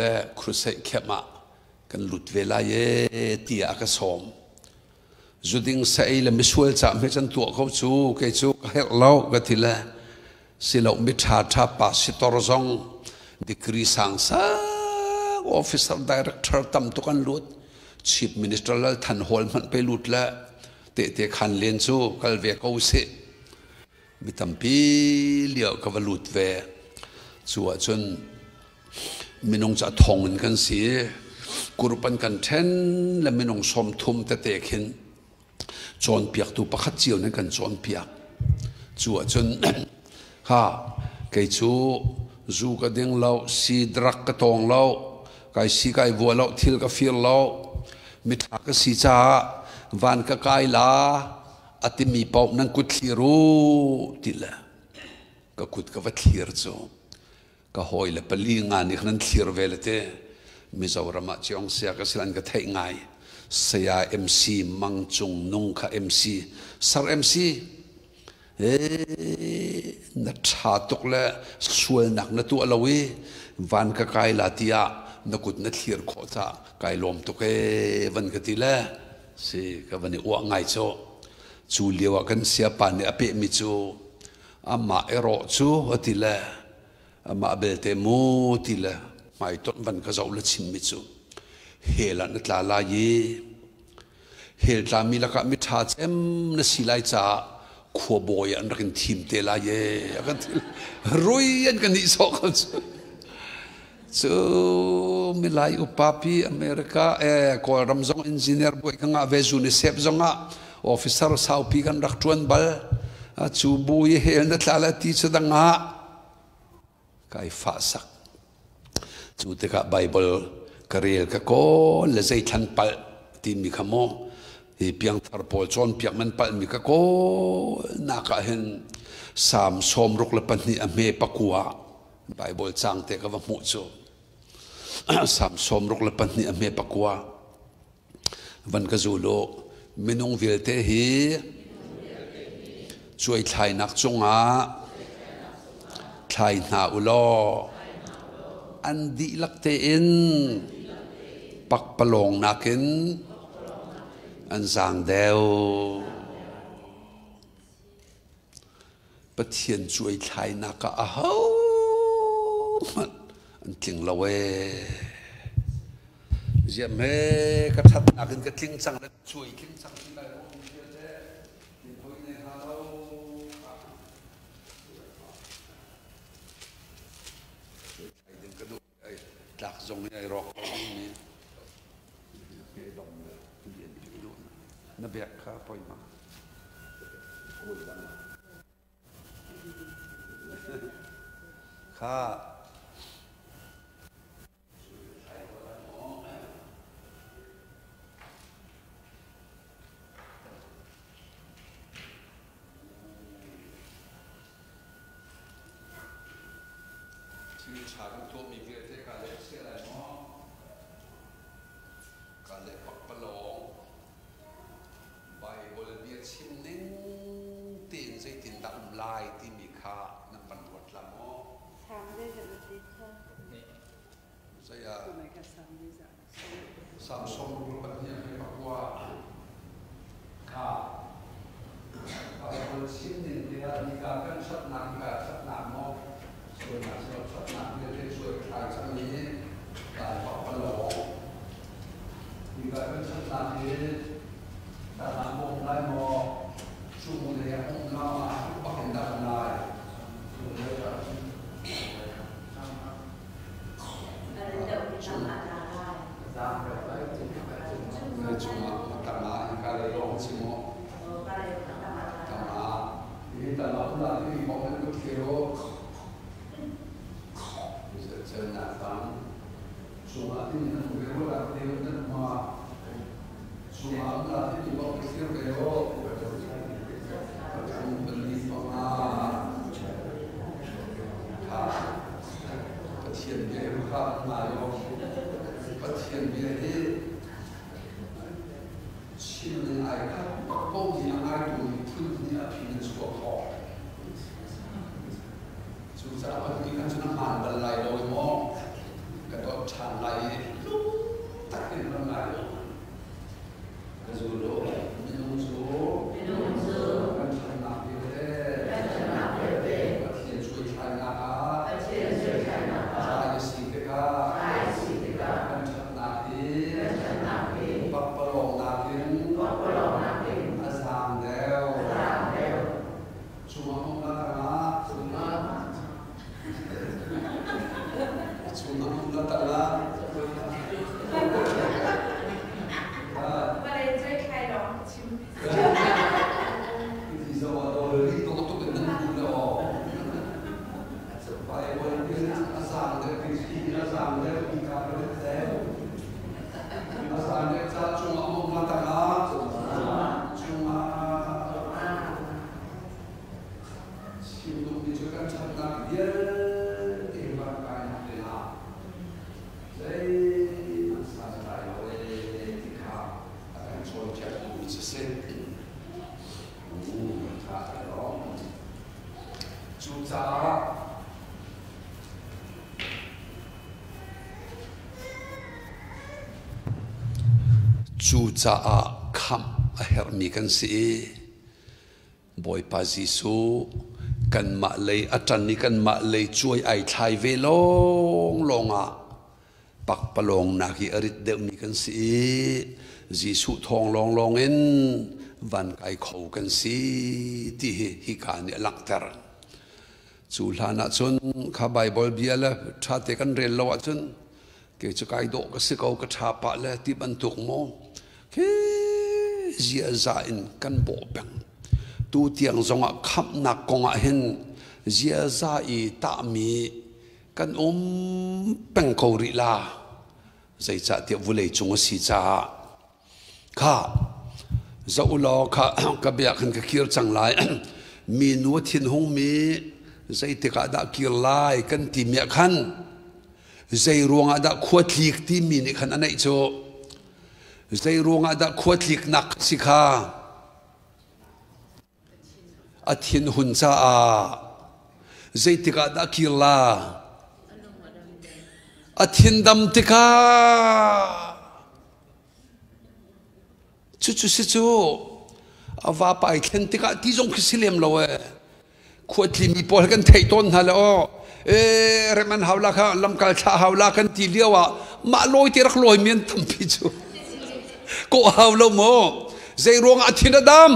le crusade camp ah kan lut ve lai ee tiah a ka sawm. Zuding sa ei le misual ca hme can tuah ko cu kei cu ka herh lo ka ti le silo mi ṭha ṭha pa sitor zong degree sang sang officer director tam tuk an lut. Chief Minister Lal Than Hawl hmanh pe lut le tehte khan len cu kal ve ko sih. Mi tampi lio ka va lut ve. Cu ahcun minung cu a thong in kan si. Group an kan ṭhen le minung 30 tete khin cawnpiaktu pakhat cio nih kan cawnpiak. Cu ahcun ha kei cu zu ka ding lo, si drug ka tawng lo, kai si kai vua lo, thil ka fir lo, miṭha ka si caah van ka kai la a timi paoh nan kut thlir u ti le ka kut ka va thlir cu ka hawile pali nga nih khan an thlir ve le te. Mizoram ah Chiong Sia ka si an ka theih ngai. Saya MC Mang Cung Nung kha MC Sir MC na ṭha tuk le sualnak na tuah lo i van ka kai la tiah na kut na thlir khawh caah kai lawm tuk ee van ka ti le si ka van i uah ngai cu. Cu lio ah kan siapa nih a pehmi cu amah erawh cu a ti le amah belte mu ti le hmaitonh van ka zoh le chimmi cu hell ah na tla lai i hell tlami lakah miṭha cem na si lai caah khuabawi an rak in thim te lai ee a kan ti. Rui an kan nihsawh ko cu. Cu milai upa pi America Kawlram zong engineer bawi ka ngah ve UNICEF zong ah officer saupi kan rak ṭuan bal. Cu bu i hell na tla le ti cu dang ah kai fah sak. Cu tikah Bible ka rel ka kawl le zeithlan palh timi kha maw hi piangthar pawl cawnpiak man palhmi ka kawl nak ah hin Salm 62 a hme pakua Bible cang te ka va hmuh cu. Salm 62 a hme pakua van ka zul u. Minung vialte hi cuaithlainak cungah thlai hna u law an dihlak tein pakpalawng nakin an zaang deuh. Pathian cuaithlainak ah ahohmanh an tling lo ee. Ziam he ka ṭhatnak in ka tling cang le cuai tling cang ti lai lo mi vialte in hoi ne hna lo. Ka duh tlak zong hi ai rawk ko dingmi na bek kha poi ma kha Thil ṭha kan tuahmi vialte kaa leh seh lai maw? Kaa leh pakpalawng. Baibal bia chim ning tein zeitindah um lai timi kha nan van ruat la maw? Sang zeizat na ti kha? Zei ah? Samson 2 he pakua kha Baibal chim ning te ah nika kan ṭhatnak nika ṭhatnak maw? ṭhatnak hi tangah maw um lai maw, cung lei ah um la ma bak in dah um lai? Cungah tangah hika lei lawng si maw? Tangah. Hi tangah um la timi kong nan kut thlir u. Celnak tang. Cungah timi nan um ve rua dah ti nan um ah. Cungah um la timi kong i thlir ve u. Pathum pali panga. Kha Pathian bia hi kha ngai u. Pathian bia hi chim ning ai khat bak ko mi a ngaitu miphun nih a phi nan chuah khawh. Cucaah pahnih khan cun a hmaan bal lai lo i maw ka dawt ṭhan lai i lungtak in ram lai lo. Ka zul u. Minung cu kan ṭhatnak vialte Pathian cuaithlainak ah tlai a si tikah kan ṭhatnak hi pakpalawng nakin a zaang deuh. Chungah um la tangah chungah um la tangah Chim duhmi cu kan ṭhatnak vialte van kainak dingah zeihmanh san a tlai lo ee ti kha a kan cawnpiak duhmi cu si. Ṭha te lawng. Cucaah Cucaah khamh a herhmi kan si i Bawipa Jesuh kanmah lei a ṭan i kanmah lei cuai ai thlai ve lawnglawng ah pakpalawng nak i a rit deuhmi kan si i Jesuh thawng lawnglawng in van kai kho kan si ti hi hika nih a langhter. Cu hlan ah cun kha Baibal bia le ṭhate kan rel lo ahcun kei cu kai dawh ka si ko ka ṭha pah le ti bantuk maw khi ziaza in kan bawh peng. Tu tiang zongah khamhnak kong ah hin ziaza i tahmi kan um peng ko rih la. Zeicahtiah vulei cung a si caah kha zoh u law kha ka bia khan ka kir cang lai. Minu a thinhung mi zeitik ah dah kir lai kan ti mi ah khan zei ruangah dah khua tlik timi nih khan a neih cu zei ruangah dah khua tliknak si kha a thinhun caah zeitik ah dah kir la a thindam tikah cucu si cu a vapa ai thlen tikah ti zong khi si lem lo ee khuatlimi pawl kan theih tawn hna le aw e rem an hau la kha lamkal thlah hau la kan ti lio ah mah lawi te rak lawi mi an tampi cu kawh hau lo maw zei ruangah thin a dam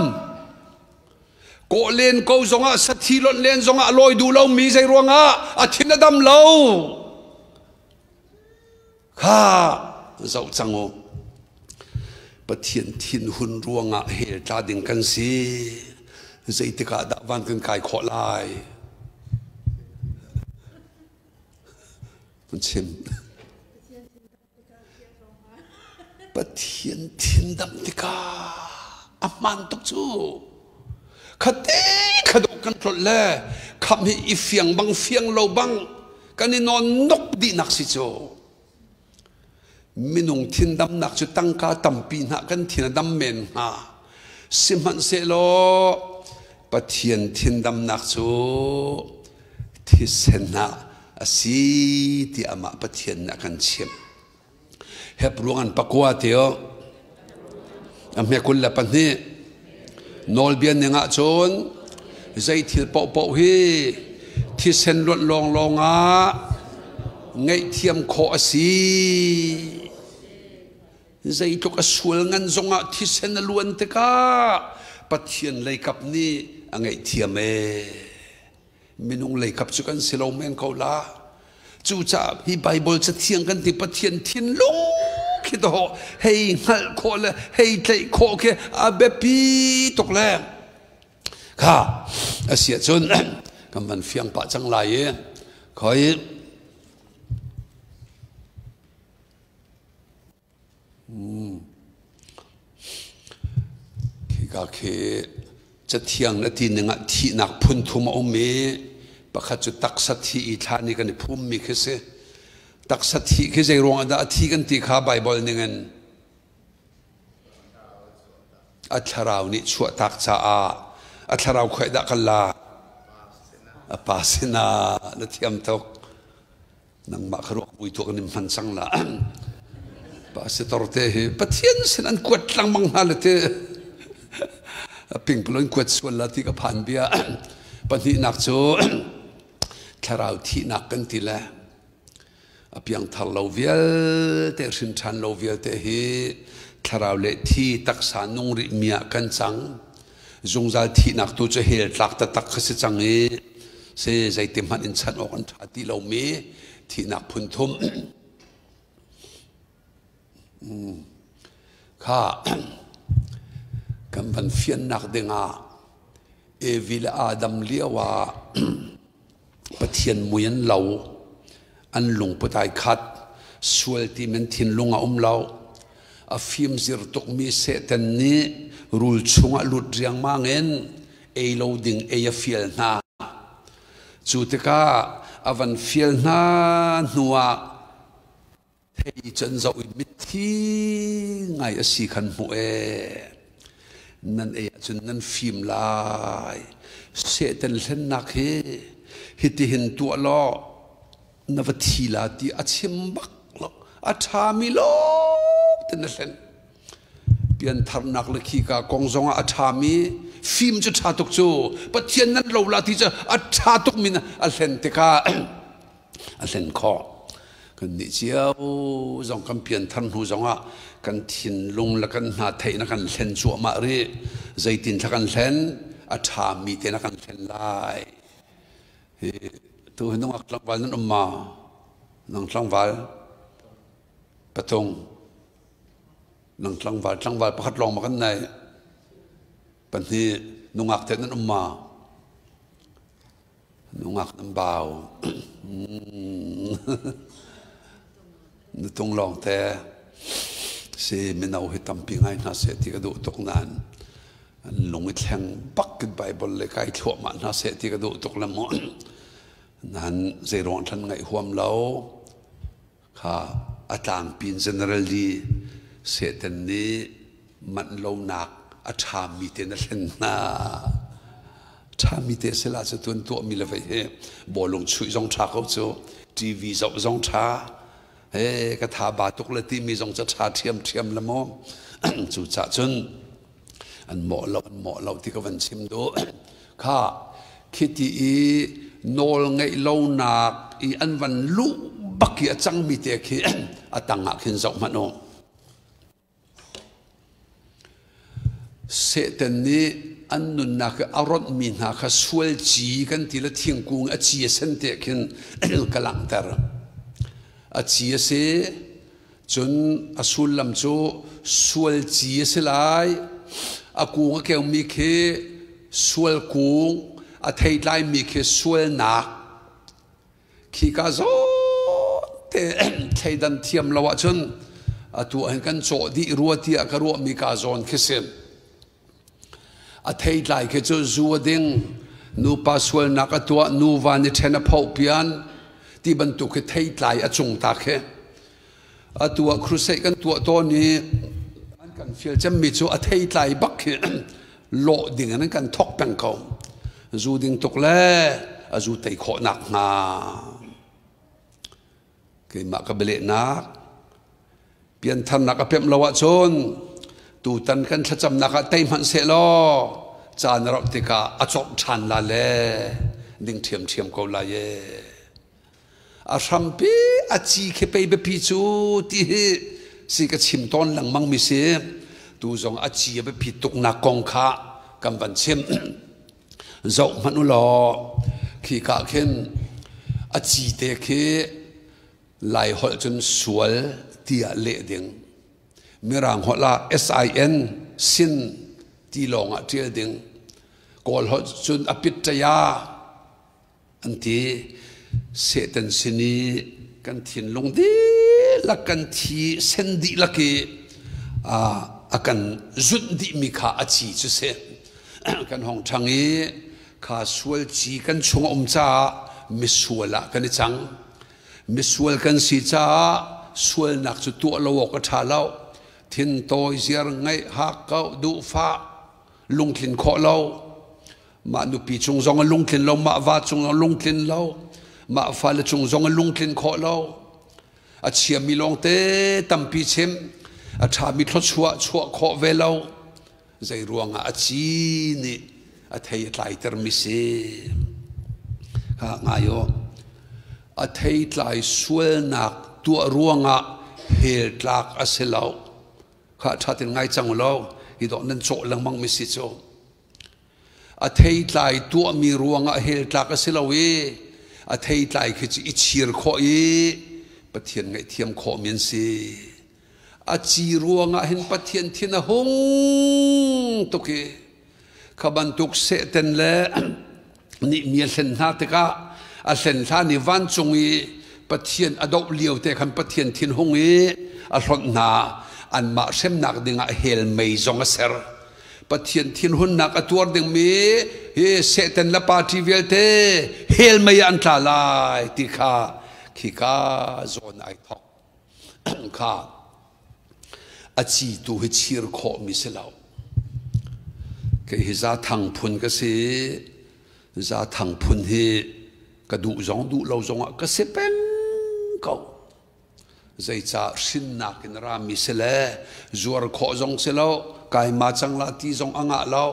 kawh len ko zongah sathi lonh len zongah lawi duh lo mi zei ruangah a thin a dam lo kha zoh cang u Pathian thinhun ruangah hell tla ding kan si zeitik ah dah van kan kai khawh lai Kan chim Pathian thindam tikah a hmaan tuk cu khate khadok kan tlolh le kham hi i fiang bang fiang lo bang kan i nawn nok dihnak si cu minung thindamnak cu tangka tampi hna kan thin a dam men hnga sihmanhsehlaw Pathian thindamnak cu thisen ah a si ti amah Pathian nih a kan chimh. Hebru an pakua tio a hme 22 nawlbia ning ah cun zei thil paohpaoh hi thisen luanh lawnglawng ah ngaihthiam khawh a si. Zeitluk a sual ngan zongah thisen a luan tikah Pathian leikap nih a ngaihthiam ee. Minung leikap cu kan si lo men ko la. Cucaah hi Baibal cathiang kan ti Pathian thinlung khi dawh hei hngalh khawh le hei tlaih khawh khi a biapi tuk le kha a si ahcun kan van fiang pah cang lai i khoi Khika khi Cathiang na ti ning ah thihnak phun thum a um i pakhat cu taksa thi i thla nih kan i phummi khi si. Taksa thi khi zei ruang ah dah a thi kan ti kha Baibal ning in a thlarau nih chuahtak caah a thlarau khuai dah kan la a pa sinah na thiam tuk. Nangmah kha ruak mui tuak in hman cang la. Pastor te hi Pathian sin an kuat lengmang hna le te pingpalo in kuat sual la ti ka phan bia. Pahnihnak cu thlarau thihnak kan ti le a piangthar lo vialte hrin ṭhan lo vialte hi thlarau le thi taksa nung rih mi ah kan cang. Zungzal thihnak tu cu hell tlak taktak kha si cang i si zeiti hmanh in chanh awk an ṭha ti lomi thihnak phun thum. Kha kan van fiannak dingah Evi le Adam lio ah Pathian mui an lo, an lungput ai khat, sual ti men thinlung a um lo. A fimzir tukmi Satan nih rul chungah lut riangmang in ei lo ding ei a fial hna. Cu tikah a van fial hna hnuah Thei cu an zoh i mitthi ngai a si khan hmuh ee. Nan ei ahcun nan fim lai. Satan hlennak hi hitihin tuah law na va thi la ti a chim bak lo. A ṭhami lawng te na hlen. Piantharnak le khika kong zongah a ṭhami fim cu ṭha tuk cu Pathian nan lo la ti cu a ṭha tuk mi a hlen tikah a hlen khawh. Kannih cio zong kan pianthar hnu zongah kan thinlung le kan hna theih na kan hlen cuahmah rih. Zeitin thla kan hlen? A ṭhami te na kan hlen lai. Hi tu hi nungak tlangval nan um ma? Nang tlangval patung nang tlangval tlangval pakhat lawng ma kan nei pahnih nungak te nan um ma? Nungak nan bau. Nutung lawngte si mino hi tampi ngai hna seh ti ka duh tuk nain an lung i thleng bak in Bible le kai thluahmah hna seh ti ka duh tuk le mu. Nain zeiruang thlan ngaih huam lo kha a tlangpi in generally Satan nih manh lonak a ṭhami te na thlen hna. Ṭhami te sila cu tuan tuahmi le vei hi bawlung chuih zong ṭha ko cu TV zoh zong ṭha he ka tha ba tuk le timi zong cu ṭha ṭhiamṭhiam le maw cu cah cun an mawh lo an mawh lo ti ka van chim duh kha khiti i nawl ngeih lonak i an van luh bak i a cangmi te khi a tang ah khin zoh hmanh u Satan nih an nunnak i a ronhmi hna kha sual ci kan ti le thingkung a ci a sen te khin ka langhter. A ci a si, cun a sullam cu sual ci a si lai. A kung a keumi khi sual kung, a theitlaimi khi sualnak. Khika zawn te thleidan thiam lo ahcun atu ah hin kan cawh dih rua tiah ka ruahmi ka zawn khi si. A theitlai khi cu zu a ding, nupa sualnak a tuah, nuva nih ṭhen a phoh pian ti bantuk khi theitlai a cung ta khi. Atu ah crusade kan tuah tawn i an kan fial cemmi cu a theitlai bak khi lawh ding in an kan thok peng ko. Zu ding tuk le a zu tei khawh nak hnga. Keimah ka bialehnak piantharnak a pemh lo ahcun tutan kan thlacamnak ah tei hmanh seh law caan a rauh tikah a cawmh ṭhan la le ding ṭhiamṭhiam ko lai ee. A hrampi a ci khi pei biapi cu ti hi. Si ka chim tawn lengmang mi si. Tu zong a ci a biapit tuknak kong kha kan van chim. Zoh hmanh u law khi ka khin a ci te khi Lai holh cun sual tiah leh ding. Mirang holh ah SIN sin ti lawng ah ṭial ding. Kawl holh cun a pit ṭaya an ti. Satan sin i kan thinlung dihlak kan thi sen dihlak i a kan zunh dihmi kha a ci cu si. Kan hong ṭhang i kha sual ci kan chung a um caah misual ah kan i cang. Misual kan si caah sualnak cu tuah lo awk a ṭha lo. Thintawi ziar ngeih hakkauh duhfah lungtlin khawh lo. Mah nupi cung zong a lungtlin lo, mah va cung zong a lungtlin lo, mah fale cung zong a lungtlin khawh lo. A chiami lawngte tampi chim, a ṭhami thluachuah chuah khawh ve lo. Zei ruangah a ci nih a thei a tlaitermi si. Kha ngai u. A thei tlai sualnak tuah ruangah hell tlak a si lo. Kha ṭha tein ngai cang u law hi dawh nan cawh lengmang mi si cu. A thei tlai tuahmi ruangah hell tlak a si lo i a thei tlai khi cu i chir khawh i Pathian ngaihthiam khawhmi an si. A ci ruangah hin Pathian thin a hung tuk i kha bantuk Satan le nih mi a hlen hna tikah a hlen hlan i vancung i Pathian a doh lio te khan Pathian thinhung i a hlonh hna. Anmah hremnak dingah hell mei zong a ser. Pathian thinhunnak a tuar dingmi hi Satan le party vialte hell mei ah an tla lai ti kha khika zawn ai thok. Kha a ci tu hi chir khawhmi si lo. Kei hi zathang phun ka si. Zathang phun hi ka duh zong duh lo zongah ka si peng ko. Zeicah hrinnak in rami si le zuar khawh zong si lo, kaima cang la ti zong a ngah lo.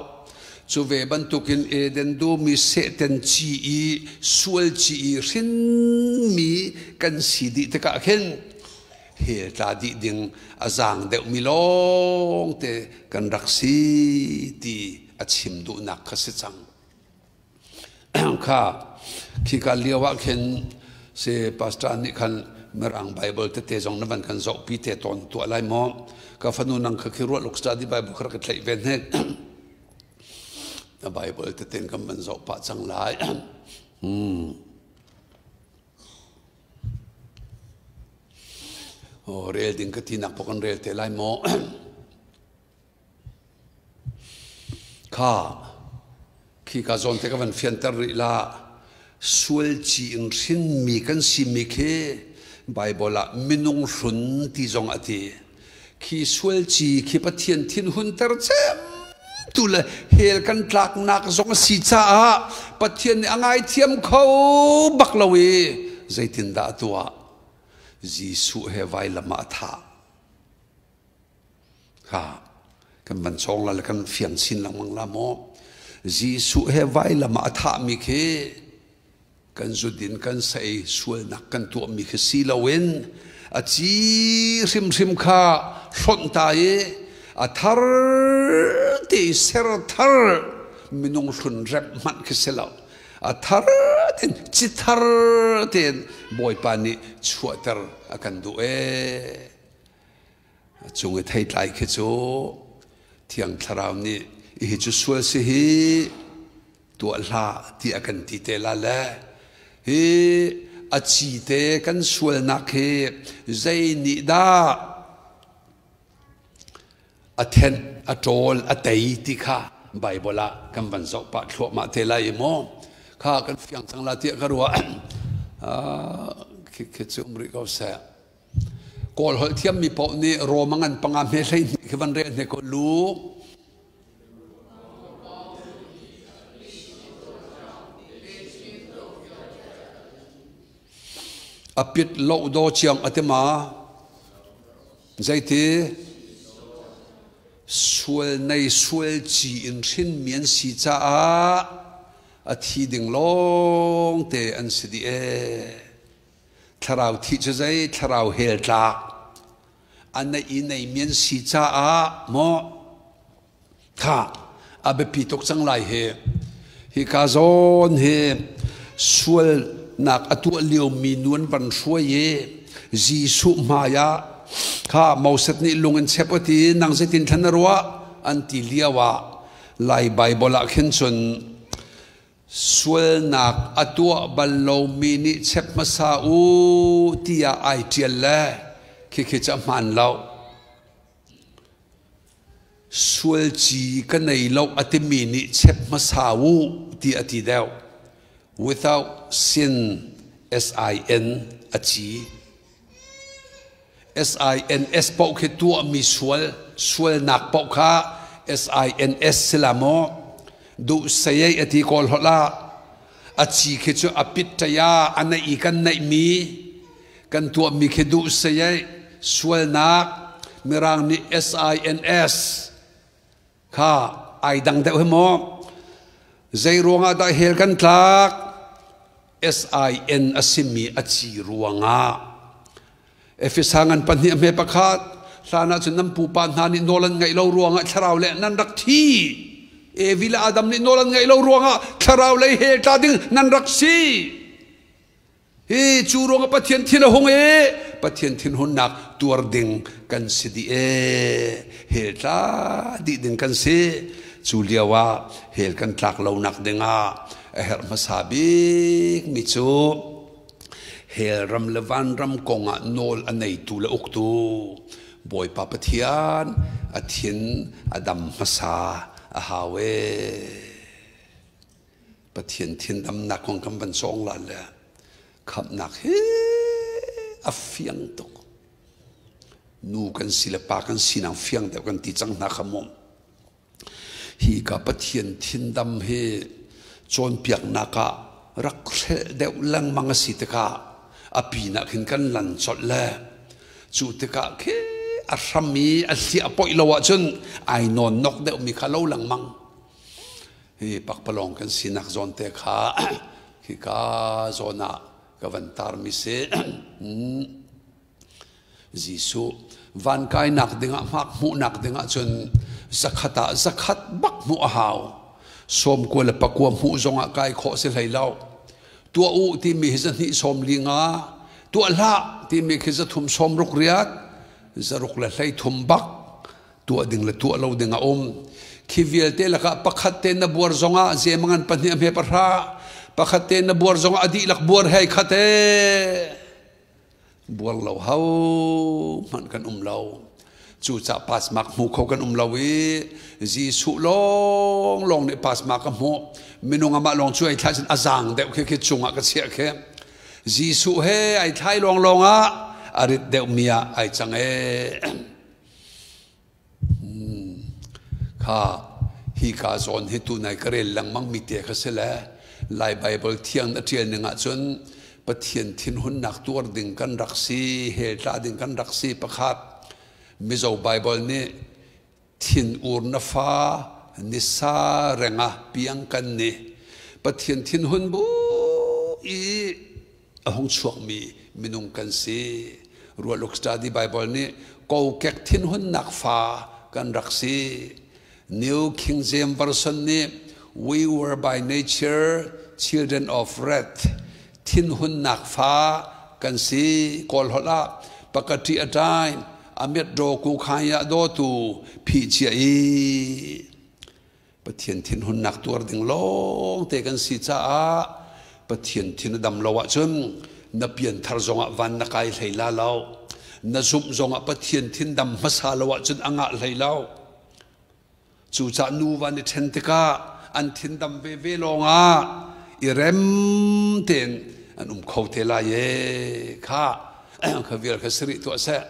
Cu ve bantukin Eden dum i Satan ci i sual ci i hrinmi kan si dih tikah khin hell tla dih ding a zaang deuhmi lawngte kan rak si ti a chim duhnak kha si cang. Kha khika lio ah khin si pastor nih khan Mirang Bible tete zong na van kan zohpi te tawn tuah lai maw? Ka fanu nang kha khi ruah luk study Bible kha rak ka tlaih ve hnek. Na Bible tete kan van zoh pah cang lai. Oh, rel ding ka ti nak pok kan rel te lai maw? Kha khika zawn te ka van fianter rih la. Sual ci in hrinmi kan simi khi Bible ah minung hlun ti zong a ti. Khi sual ci khi Pathian thinhunter cem tu le hell kan tlaknak zong a si caah Pathian nih a ngaithiam kho bak lo i zeitindah a tuah? Jesuh he vailam ah a thah. Kha kan van cawng la le kan fiang chin lengmang la maw? Jesuh he vailam ah a thahmi khi kan zudin kan sei sualnak kan tuahmi khi si loin a ci hrimhrim kha hlonh ta i a thar te ser thar minung hlun remh hmanh khi si lo a thar tein ci thar tein Bawipa nih chuahter a kan duh ee. A cung i theitlai khi cu Thiang Thlarau nih hi cu sual si hi tuah hlah ti a kan ti te la le hi a ci te kan sualnak hi zei nih dah a thenh a ṭawl a tei ti kha Bible ah kan van zoh pah thluahmah te lai i maw kha kan fiang cang la tiah ka ruah. Khi khi cu um rih ko seh. Kawl holh thiammi paoh nih Rom a ngan panga hme 12 khi van rel hne ko lu. A pit lo do chiang a ti ma? Zeiti? Sual nei sual ci in hrin mi an si caah a thi ding lawng te an si dih ee. Thlarau thih cu zei? Thlarau hell tlak. A neih i neimi an si caah maw kha a biapi tuk cang lai hi. Hika zawn hi sualnak a tuah liomi nu an van hruai i Jesuh hmai ah kha Moses nih lung in chep a ti nang zeitin thlan na ruah an ti lio ah Lai Baibal ah khin cun Sualnak a tuah bal lomi nih chek hmasa u tiah ai ṭial le khikhi cu a hmaan lo. Sualci ka nei lo a timi nih chek hmasa u ti a ti deuh. Without sin, S-I-N, a ci. S-I-N-S paoh khi tuahmi sual, sualnak paoh kha S-I-N-S si la maw? Duh sayei a ti kawl holh ah a ci khi cu a pit ṭaya a neih i kan neihmi kan tuahmi khi duh sayei sualnak mirang nih S-I-N-S kha ai dang deuh hi maw? Zei ruangah dah hell kan tlak? SIN a simi a ci ruangah Efesa ngan pahnih a hme pakhat hlan ah cun nan pupa hna nih nawl an ngaih lo ruangah thlarau le nan rak thi. Evi le Adam nih nawl an ngaih lo ruangah thlarau lei he tla ding nan rak si. Hi cu ruangah Pathian thin a hung i Pathian thinhunnak tuar ding kan si dih e. Hell tla dih ding kan si. Cu lio ah hell kan tlak lonak dingah a herh hmasa bikmi cu hell ram le vanram kongah nawl a neitu le uktu Bawipa Pathian a thin a dam hmasa a hau e. Pathian thin damnak kong kan van cawng la le khamhnak hi a fiang tuk. Nu kan si le pa kan sinak fiang deuh kan ti cang hna kha mu. Hi ka Pathian thindam hi cawnpiaknak ah rak hrelh deuh lengmang a si tikah a pinah khin kan lan colh le cu tikah khi a hram i a hliah poih lo ahcun ai nawn nok deuhmi kha lo lengmang. Hi pakpalawng kan sinak zawn te kha khika zawn ah ka van tarmi si. Jesuh van kainak dingah hmak hmuhnak dingah cun zakhat ah zakhat bak hmuh a hau. Sawmkua le pakua hmuh zongah kai khawh si hlei lo. Tuah u timi hi zahnih sawm li nga, tuah hlah timi khi zathum sawm ruk riat, zaruk le hlei thum bak tuah ding le tuah lo ding a um. Khi vialte lakah pakhat te na buar zongah zemangan pahnih a hme pahra, pakhat te na buar zongah a dihlak buar hei khat ee. Buar lo ho hmanh kan um lo. Cucah pass mark hmu kho kan um lo i Jesuh lawnglawng nih pass mark a hmuh. Minung amah lawng cu ai thlai cun a zaang deuh khi khi cungah ka chiah khi. Jesuh he ai thlai lawnglawng ah a rit deuhmi ah ai cang ee. Kha hi ka zawn hi tunai ka rel lengmang mi te kha si le Lai Baibal thiang na ṭial ning ahcun Pathian thinhunnak tuar ding kan rak si, hell tla ding kan rak si pakhat. Mizo Baibal nih thin ur na fa nisa renga piang kan ni. Pathian thinhun bu i a hung chuakmi minung kan si. Rualuk Study Bible nih kokek thinhunnak fa kan rak si. New King James Version nih we were by nature children of wrath thinhunnak fa kan si. Kawl holh ah pakati a time amit do ku khaya do tu phi chia i Pathian thinhunnak tuar ding lawngte kan si caah Pathian thin a dam lo ahcun na pianthar zongah van na kai hlei la lo. Na zumh zongah Pathian thin dam hmasa lo ahcun a ngah hlei lo. Cucaah nuva nih ṭhen tikah an thin dam veve lawngah i rem tein an um kho te lai e kha kha vial kha siri tuah seh.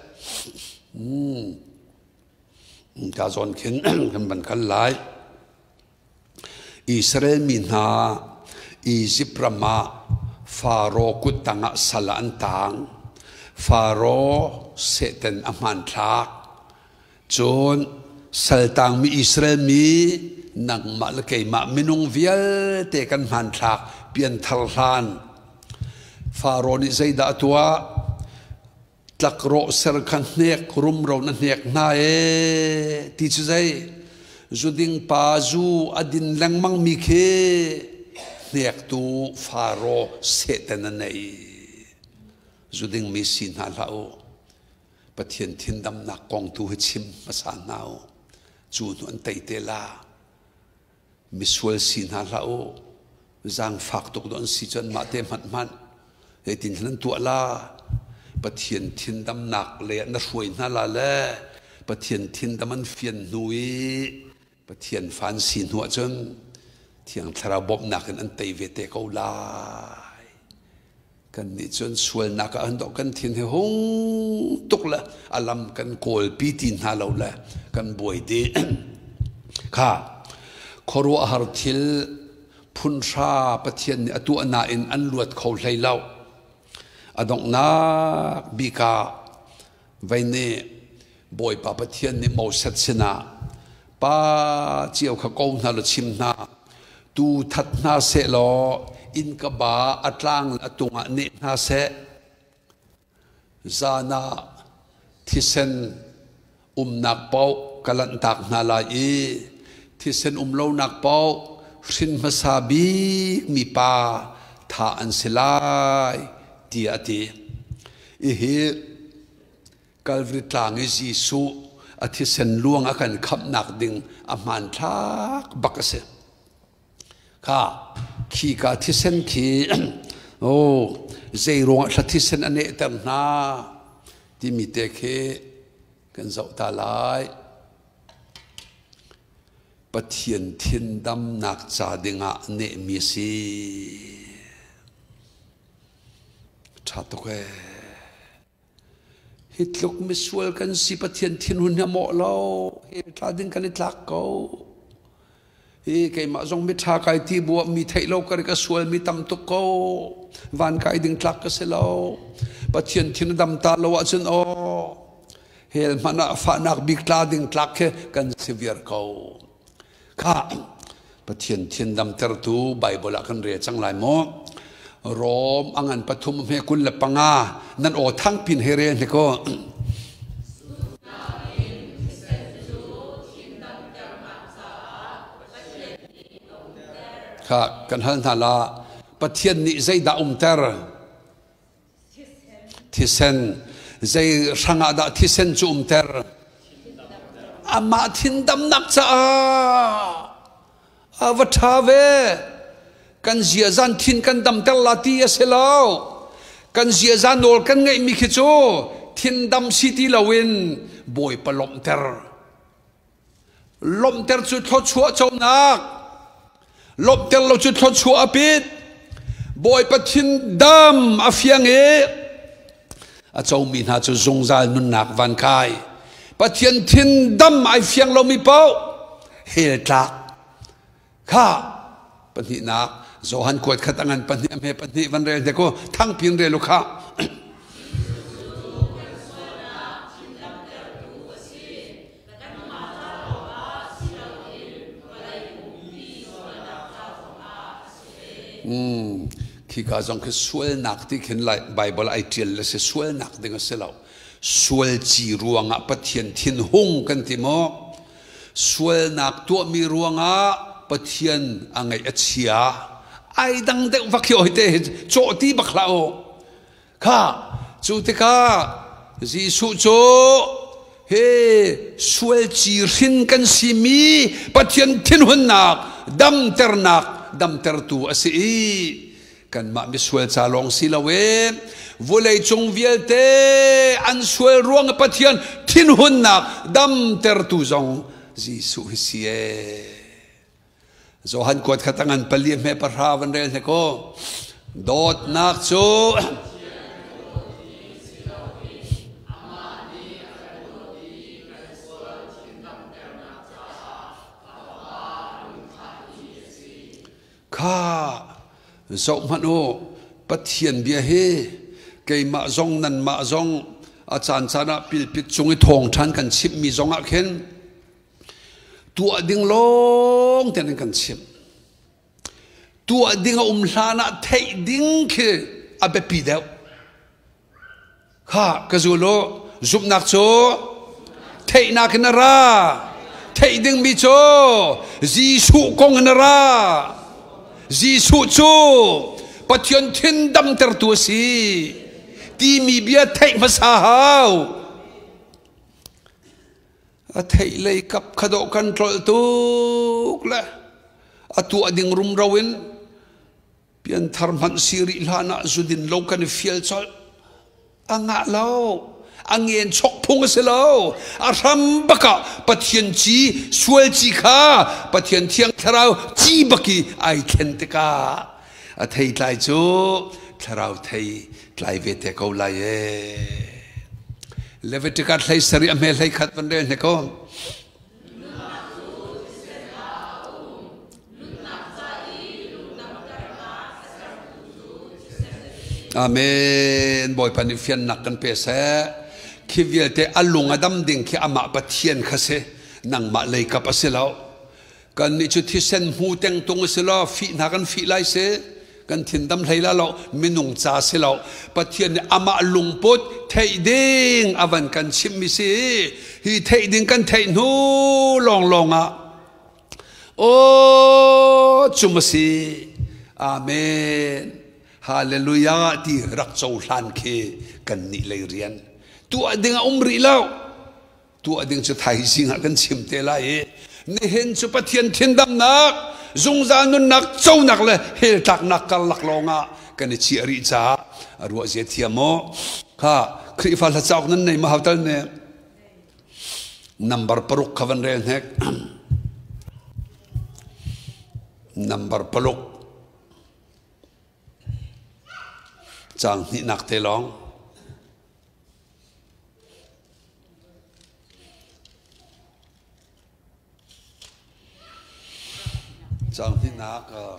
Ka zawn khin kan van kal lai. Israel mi hna Izipt ram ah Faro kut tangah sal ah an tang. Faro Satan a hmanthlak. Cun saltangmi Israel mi nangmah le keimah minung vialte kan hmanthlak pianthar hlan. Faro nih zeidah a tuah? Tlakrawh ser kha hnek rumro na hnek hna ee ti cu zei zuding pa zu a din lengmang mi khi hnektu Faro Satan a nei. Zuding mi si hna hlah u. Pathian thindamnak kong tu hi chim hmasa hna u. Cu hnu an tei te la. Misual si hna hlah u. Zaangfak tuk dawh an si cu anmah te hmanh hmanh zeitin hin an tuah la. Pathian thindamnak lei ah na hruai hna la le Pathian thindam an fian hnu i Pathian fa an si hnu ahcun Thiang Thlarau bawmhnak in an tei ve te ko lai. Kannih cun sualnak ah an dawh kan thin hi hung tuk le a lam kan kawlpi ti hna lo le kan buai dih. Kha khuaruahhar thil phunhra Pathian nih a tuah nain an luat kho hlei lo. A donghnak bik ah vei nih Bawipa Pathian nih Moses sinah pa cio kha ko hna law chim hna tu that hna seh law innka ba a tlang le a tung ah neh hna seh zan ah thisen umnak paoh ka lanhtak hna lai i thisen um lonak paoh hrin hmasa bik mi pa thah an si lai tiah a ti. Hihi Calvary tlang i Jesuh a thisen luang a kan khamhnak ding a hmanthlak bak a si. Kha khi ka thisen khi oh zei ruangah thla thisen a nehter hna timi te khi kan zoh ta lai. Pathian thindamnak ca dingah nehmi a si. Ṭha tuk ee. Hi tluk misual kan si Pathian thinhun hi a mawh lo. Hi tla ding kan i tlak ko. Hi keimah zong miṭha kai ti bu ah mi theih lo kar ka sual mi tam tuk ko. Van kai ding tlak ka si lo. Pathian thin a dam ta lo ahcun aw hell hmanh ah fahnak bik tla ding tlak khi kan si viar ko. Kha Pathian thiandamtertu Baibal ah kan rel cang lai maw? Rom a ngan pathum hme 25 nan aw thangpin he rel hnik u. Kha kan hal hna la Pathian nih zeidah umter? Thisen. Zei hrangah dah thisen cu umter? Amah thindamnak caah a va ṭha ve. Kan ziazan thin kan damter la ti a si lo. Kan ziaza nawl kan ngeihmi khi cu thindam si ti loin Bawipa lawmhter. Lawmhter cu thluachuah conak. Lawmhter lo cu thluachuah a pit. Bawipa thin dam a fiang i a comi hna cu zungzal nunnak van kai. Pathian thin dam ai fiang lomi paoh hell tlak. Kha pahnihnak Johan kuat khat a ngan pahnih a hme pahnih van rel hnek u thangpin rel u kha. Khika zong khi sualnak ti khin Bible ai ṭial le si sualnak ding a si lo. Sual ci ruangah Pathian thinhung kan ti maw? Sualnak tuahmi ruangah Pathian a ngaih a chia. Ai dang deuh vak hi oi te hi cawh ti bak hlah u. Kha cu tikah Jesuh cu he sual ci hrin kan simi Pathian thinhunnak damternak damtertu a si i kanmah misual ca lawng si lo in vulei cung vialte an sual ruang i Pathian thinhunnak damtertu zong Jesuh hi si ee. Johan kuat khat a ngan pali hme pahra van rel hnek u. Dawtnak cu Kha zohhmanh u, Pathian bia hi keimah zong nanmah zong a caancaan ah pilpit cung i thawngṭhan kan chimhmi zong ah khin tuah ding lawng ten in kan chimh. Tuah ding a um hlan ah theih ding khi a biapi deuh. Kha ka zul u. Zumhnak cu theihnak in a ra. Theih dingmi cu Jesuh kong in a ra. Jesuh cu Pathian thin damtertu a si timi bia theih hmasa hau. A theih lei kap kha dawh kan tlolh tuk le a tuah ding rumro in Pianthar hmanh si rih hlan ah zudin lo kan i fial colh. A ngah lo. A ngen chok phung a si lo. A hram bak ah Pathian ci, sual ci kha Pathian thiang thlarau ci bak i ai thlen tikah a thei tlai cu thlarau thei tlai ve te ko lai ee. Leviticus hlei sarih a hme hlei khat van rel hne ko. Amen. Bawipa nih fiannak kan pe seh. Khi vialte a lung a dam ding khi amah Pathian kha si. Nangmah lei kap a si lo. Kan nih cu thisen hmu tengtung a si lo. Fih hna kan fih lai si. Kan thin dam hlei la lo. Minung ca si lo. Pathian nih amah lungput theih ding a van kan chimhmi si. Hi theih ding kan theih hnu lawnglawng ah Aw cum a si. Amen. Hallelujah ti rak cohlan khi kan nih lei rian. Tuah ding a um rih lo. Tuah ding cu thaizing ah kan chim te lai i nihin cu Pathian thindamnak, zungzal nunnak conak le hell tlaknak karlak lawngah kan i chiah rih caah a ruah zia thiam maw? Kha Khrihfa hla cauk nan nei ma hau tal ne? Number paruk kha van rel hnek. Number paruk. Caang hnihnak te lawng.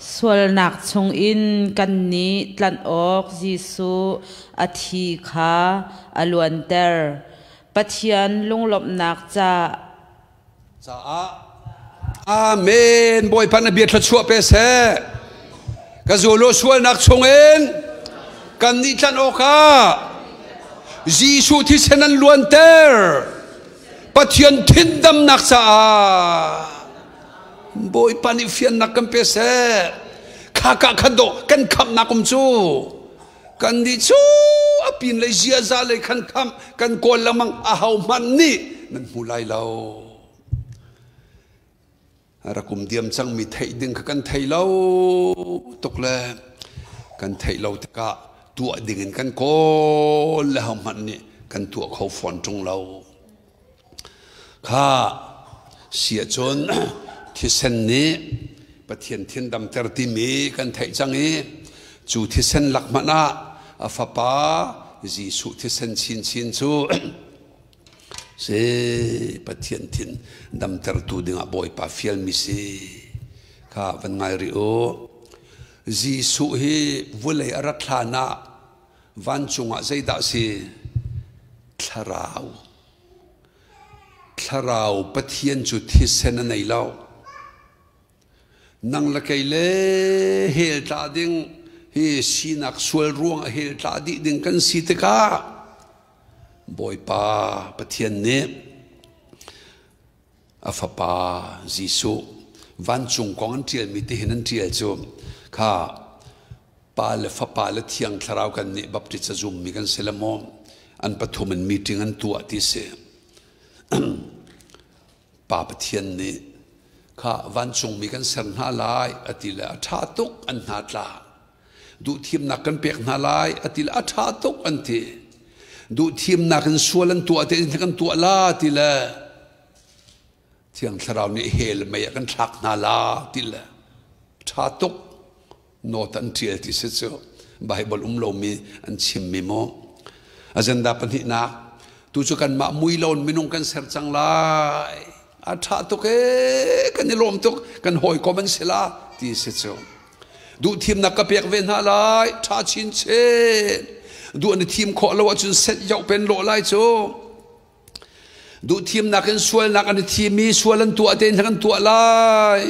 Sualnak chungin kannih tlanh awk Jesuh a thi kha a luanter. Pathian lunglawmhnak caah. Amen. Bawipa na bia thluachuah pe seh. Ka zul u sualnak chungin kannih tlanh awkah Jesuh thisen an luanter. Pathian thindamnak caah Bawipa nih fiannak kan pe seh. Khaka kha dawh kan khamhnak um cu. Kan nih cu a pin lei ziaza lei khan khamh kan kawl lengmang a ho hmanh nih nan hmu lai lo. Rakum diam cangmi theih ding kha kan thei lo tuk le kan theih lo tikah tuah ding in kan kawl le hohmanh nih kan tuah kho fawn ṭung lo. Kha si ahcun thisen nih Pathian thindamter timi kan theih cang i cu thisen lak hmanh ah a fapa Jesuh thisen chinchin cu Si Pathian thin damtertu dingah Bawipa fialmi si kha van ngai rih u. Jesuh hi vulei a rat hlan ah vancung ah zeidah si? Thlarau. Thlarau Pathian cu thisen a nei lo. Nang le kei le hell tla ding hi sinak sual ruang ah hell tla dih ding kan si tikah Bawipa Pathian nih a fapa Jesuh vancung kong an ṭialmi ti hin an ṭial cu kha Pa le Fapa le Thiang Thlarau kan nih baptist a zummi kan si le maw an pathum in meeting an tuah ti si. Pa Pathian nih kha vancungmi kan ser hna lai a ti le a ṭha tuk an hna tla. Duhthimnak kan pek hna lai a ti le a ṭha tuk an ti. Duhthimnak in sual an tuah te in kan tuah la ti le Thiang Thlarau nih hell mei ah kan thlak hna la ti le ṭha tuk note an ṭial ti si cu Bible um lomi an chimmi mu. Agenda pahnihnak tu cu kanmah mui loin minung kan ser cang lai. A ṭha tuk ee kan i lawm tuk kan hawikom an si la ti si cu. Duhthimnak ka pek ve hna lai ṭha chinchin. Duh an i thim khawh lo ahcun set yoh pen lawh lai cu. Duhthimnak in sualnak an i thim i sual an tuah tein kan tuah lai.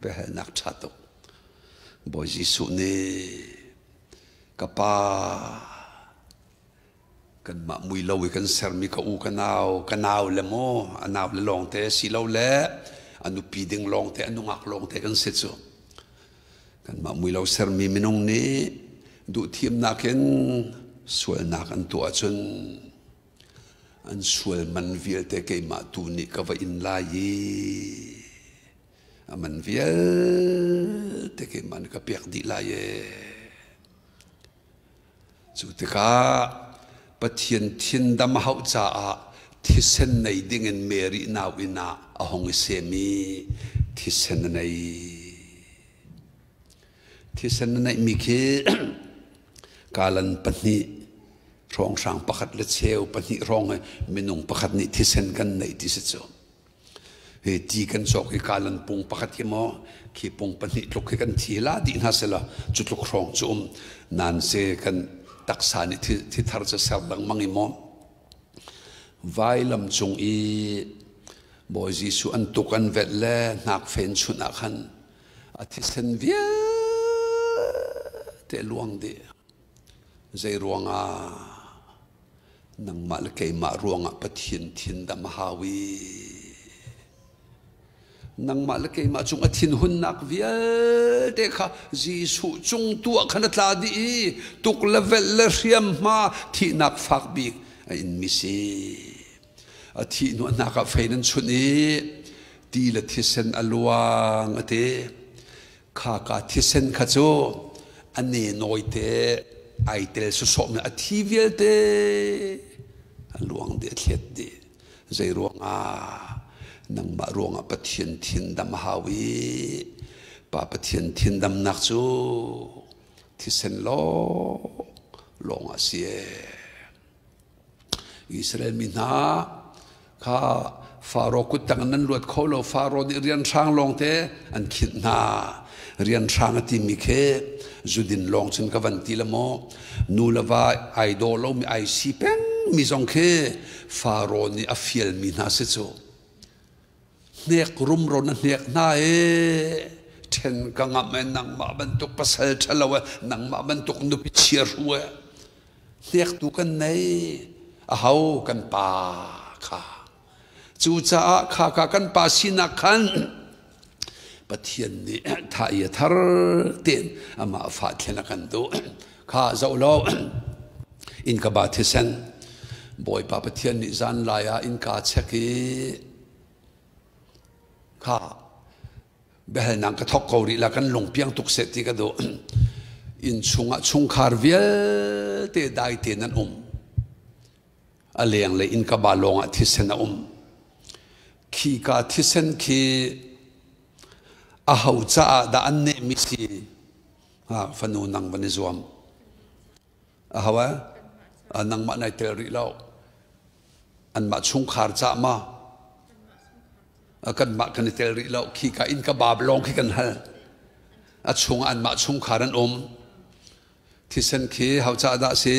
Biahalnak ṭha tuk. Bawi Jesuh nih ka pa Kanmah mui lo i kan sermi ka u ka nau, ka nau le maw a nau le lawngte si lo le a nupi ding lawngte a nungak lawngte kan si cu. Kanmah mui lo sermi minung nih duhthimnak in sualnak an tuah ahcun an sual man vialte keimah tu nih ka va in lai i a man vialte keimah nih ka pek dih lai ee. Cu tikah Pathian thindam a hauh caah thisen nei dingin Mary nauinn ah a hung i sem i thisen a nei. Thisen a neihmi khi kalan pahnih hrawnghrang pakhat le cheu pahnih hrawng hi minung pakhat nih thisen kan neih ti si cu. Hi ti kan cawk i kalan pung pakhat hi maw khi pung pahnih tluk khi kan thi la dih hna sela cu tluk hrawng cu um nan se kan taksa nih thi thar cu ser lengmang i maw vailam cung i Bawi Jesuh an tuk an velh le hnak fen chunh ah khan a thisen vialte luang dih zei ruangah Nangmah le keimah ruangah Pathian thin dam a hau i nangmah le keimah cung a thinhunnak vialte kha Jesuh cung tu ah khan a tla dih i tuk le velh le hriamhma thihnak fak bik a inmi si. A thih hnu hnak ah fei nan chunh i ti le thisen a luang a ti. Khaka thisen kha cu a nenawi te ai tel sawsawh mi a thi vialte a luang dih a thlet dih. Zei ruangah nangmah ruangah Pathian thindam a hau i Pa Pathian thindamnak cu thisen lawng lawng ah si ee. Israel mi hna kha Faro kuttang nan luat kho lo. Faro nih rianhrang lawngte an khinh hna. Rianhrang a timi khi zudin lawng cun ka van ti la maw? Nu le va ai daw lomi ai si peng mi zong khi Faro nih a fialmi hna si cu. Hnek rumro na hnek hna i ṭhen ka ngamh e nangmah bantuk pasal ṭhalo e nangmah bantuk nupi chiahru e hnektu kan nei aho kan pa kha cucaah kha ka kan pa sinak khan Pathian nih tha i a thar tein amah fa thlen a kan duh kha zoh lo innka ba thisen Bawipa Pathian nih zan lai ah innka chek i kha biahalnak ka thawk ko rih la kan lungpiang tuk seh ti ka duh inn chungah chungkhar vialte dai tein an um a leng le innka ba lawng ah thisen a um khi ka thisen khi a ho caah dah an nehmi si fanu nang van i zuam a ho eh nangmah nai tel rih lo anmah chungkhar cah ma kanmah kan i tel rih lo khi ka inn ka bab lawng khi kan hal a chung anmah chungkhar an um thisen khi hau ca dah si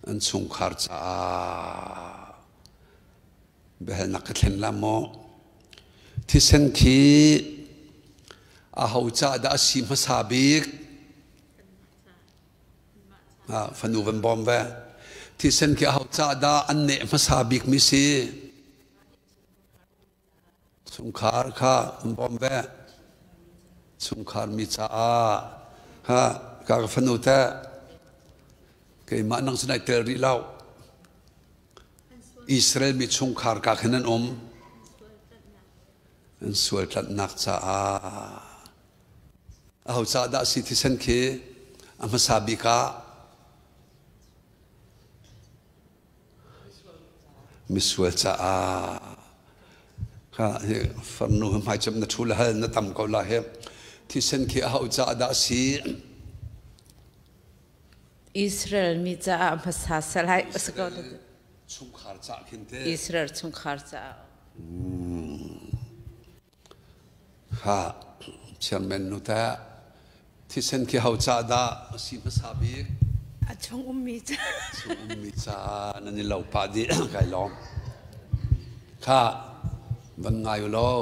an chungkhar caah biahalnak ka thlen la maw thisen khi a ho ca dah a si hmasa bik Fanu van bawm ve. Thisen khi aho ca dah an neh hmasa bik mi si? Chungkhar kha an bawm ve. Chungkhar mi caah ha ka ka fanu te keimah nang sinai tel rih lo. Israel mi chungkhar ka khin an um. An sual tlanhnak caah Aho caah dah si thisen khi a hmasa bik ah misual caah kha hi farnu hmai cem na thu le hal na tam ko la he thisen khi aho caah dah si Israel mi caah hmasa salai chungkhar caah khin te Israel chungkhar caah Khah, chairman nu teh thisen khi ho ca dah a si hmasa bik? A chung ummi ca. Chung ummi ca nan i lo pah dih kai lawm. Khah, van ngai u law.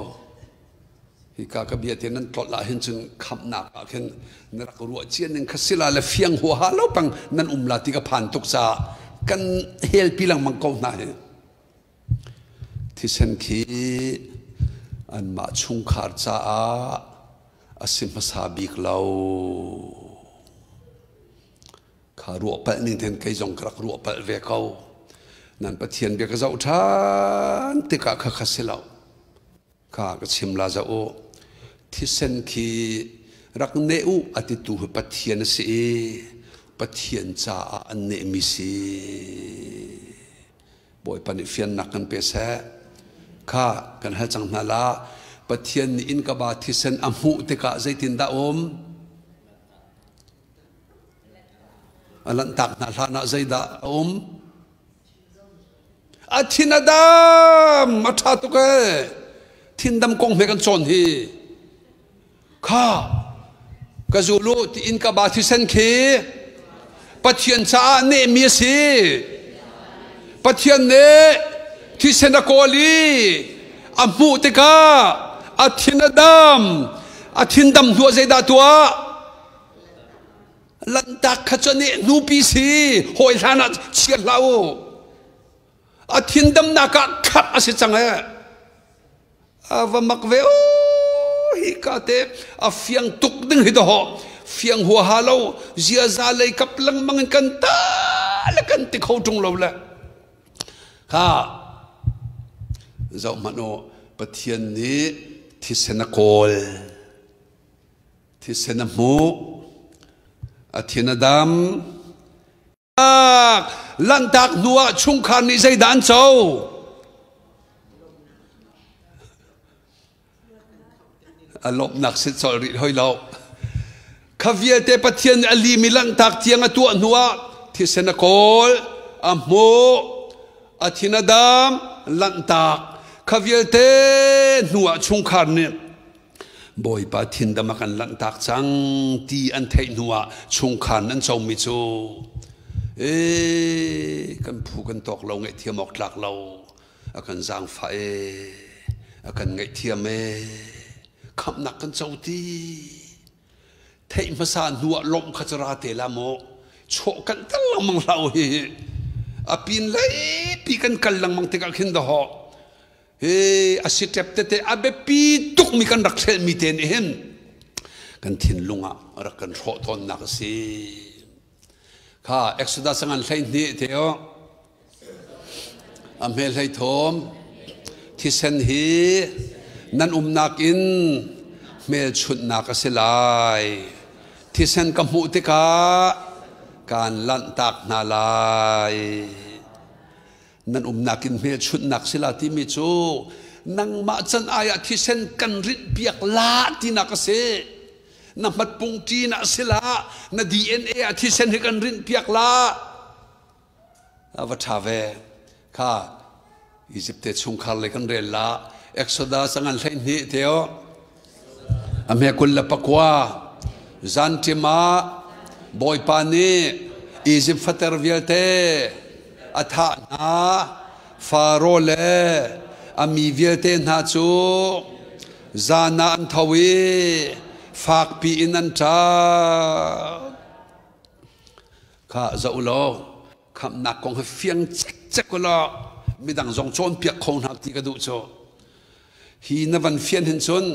Hika ka bia te nan tlolh ah hin cun khamhnak ah khin na rak ruah cia ning kha sila le fiang huaha lo pang nan um la ti ka phan tuk caah Kan helpi lengmang ko hna hi. Thisen khi anmah chungkhar caah a si hmasa bik lo. Kha ruah palh ning ten kei zong ka rak ruah palh ve ko. Nan Pathian bia ka zoh ṭhan tikah kha kha si lo. Kha ka chim la zoh u. Thisen khi rak neh u a titu hi Pathian a si i Pathian caah an nehmi si. Bawipa nih fiannak kan pe seh. Kha kan hal cang hna la. Pathian nih inn ka ba thisen a hmuh tikah zeitindah um? A lanhtak hna hlan ah zeidah a um? A thin a dam, a ṭha tuk ee. Thindam kong hme kan cawn hi. Kha, ka zulu ti in ka ba thisen khi Pathian caah nehmi a si. Pathian nih thisen a kawl i a hmuh tikah a thin a dam, a thin dam hnu ah zeidah tuah? Lanhtak kha cu nih nupi si hawi hlan ah chia hlah u. A thindamnak ah khap a si cang ee. A va mak ve o hi ka te a fiang tuk ding hi doho fiang huaha lo ziaza lei kap lengmang in kan ta le kan ti kho ṭung lo le kha zoh hmanh u Pathian nih thisen a kawl. Thisen a hmuh, a thin a dam. Lanhtak hnuah chungkhar nih zeidah an co? A lawmhnak si colh rih hoi lo. Kha vialte Pathian nih a limi lanhtak tiang a tuah hnuah thisen a kawl, a hmuh, a thin a dam, lanhtak. Kha vialte hnuah chungkhar nih Bawipa thindam a kan lanhtak cang ti an theih hnuah chungkhar nan comi cu ee kan phu kan tawk lo ngaihthiam awk tlak lo a kan zaangfah ee a kan ngaihthiam ee khamhnak kan co ti theih hmasa hnuah lawmh kha cu ra te la maw chawh kan kal lengmang hlah u hi a pin lei pi kan kal lengmang tikah khin dahawh Hi a si ṭep tete a biapi tukmi kan rak hrelhmi te nih hin kan thinlung ah rak kan hrawh tawnnak a si. Kha Exodus ngan 12 te o a hme hlei thawm thisen hi nan umnak in hmelchunhnak a si lai. Thisen ka hmuh tikah kaan lanhtak hna lai. Nan umnak in hmelchunhnak sila timi cu nangmah can ai ah thisen kan rinh piak la tinak a si. Na hmatpungṭi na sila na DNA ah thisen hi kan rinh piak la. A va ṭha ve. Kha Egypt te chungkhar le kan rel la. Exodus a ngan 12 teo. A hme 29 zanṭim ah Bawipa nih Izipt fater vialte a thah hna. Faro le a mi vialte hna cu zan ah an tho i fakpi in an ṭap. Kha zoh u law khamhnak kong hi fiang cikcek u law midang zong cawnpiak kho hna ti ka duh cu. Hi na van fian hin cun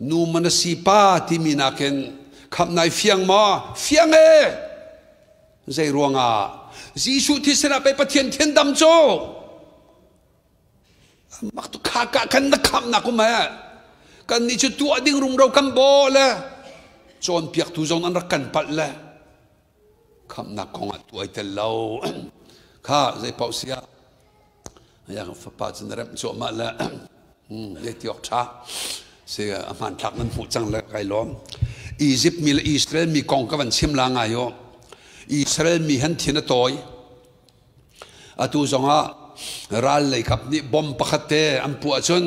nu man a si pa timi nakin khamh nai fiang maw? Fiang e! Zei ruangah? Jesuh thisen ah pei Pathian thian dam cu. Mak tu kha ka kan na khamhnak um e. Kan nih cu tuah ding rumro kan baw le cawnpiaktu zong an rak kan palh le khamhnak kong ah tuai tel lo. Kha zei paoh si ah Yang fapa cu na remh cuahmah le zei ti awk ṭha si a hmanthlak nan hmuh cang le kai lawm. Egypt mi le Israel mi kong ka van chim la ngai u. Israel mi han thin a tawi. Atu zongah ral lei kap nih bom pakhat te an puah cun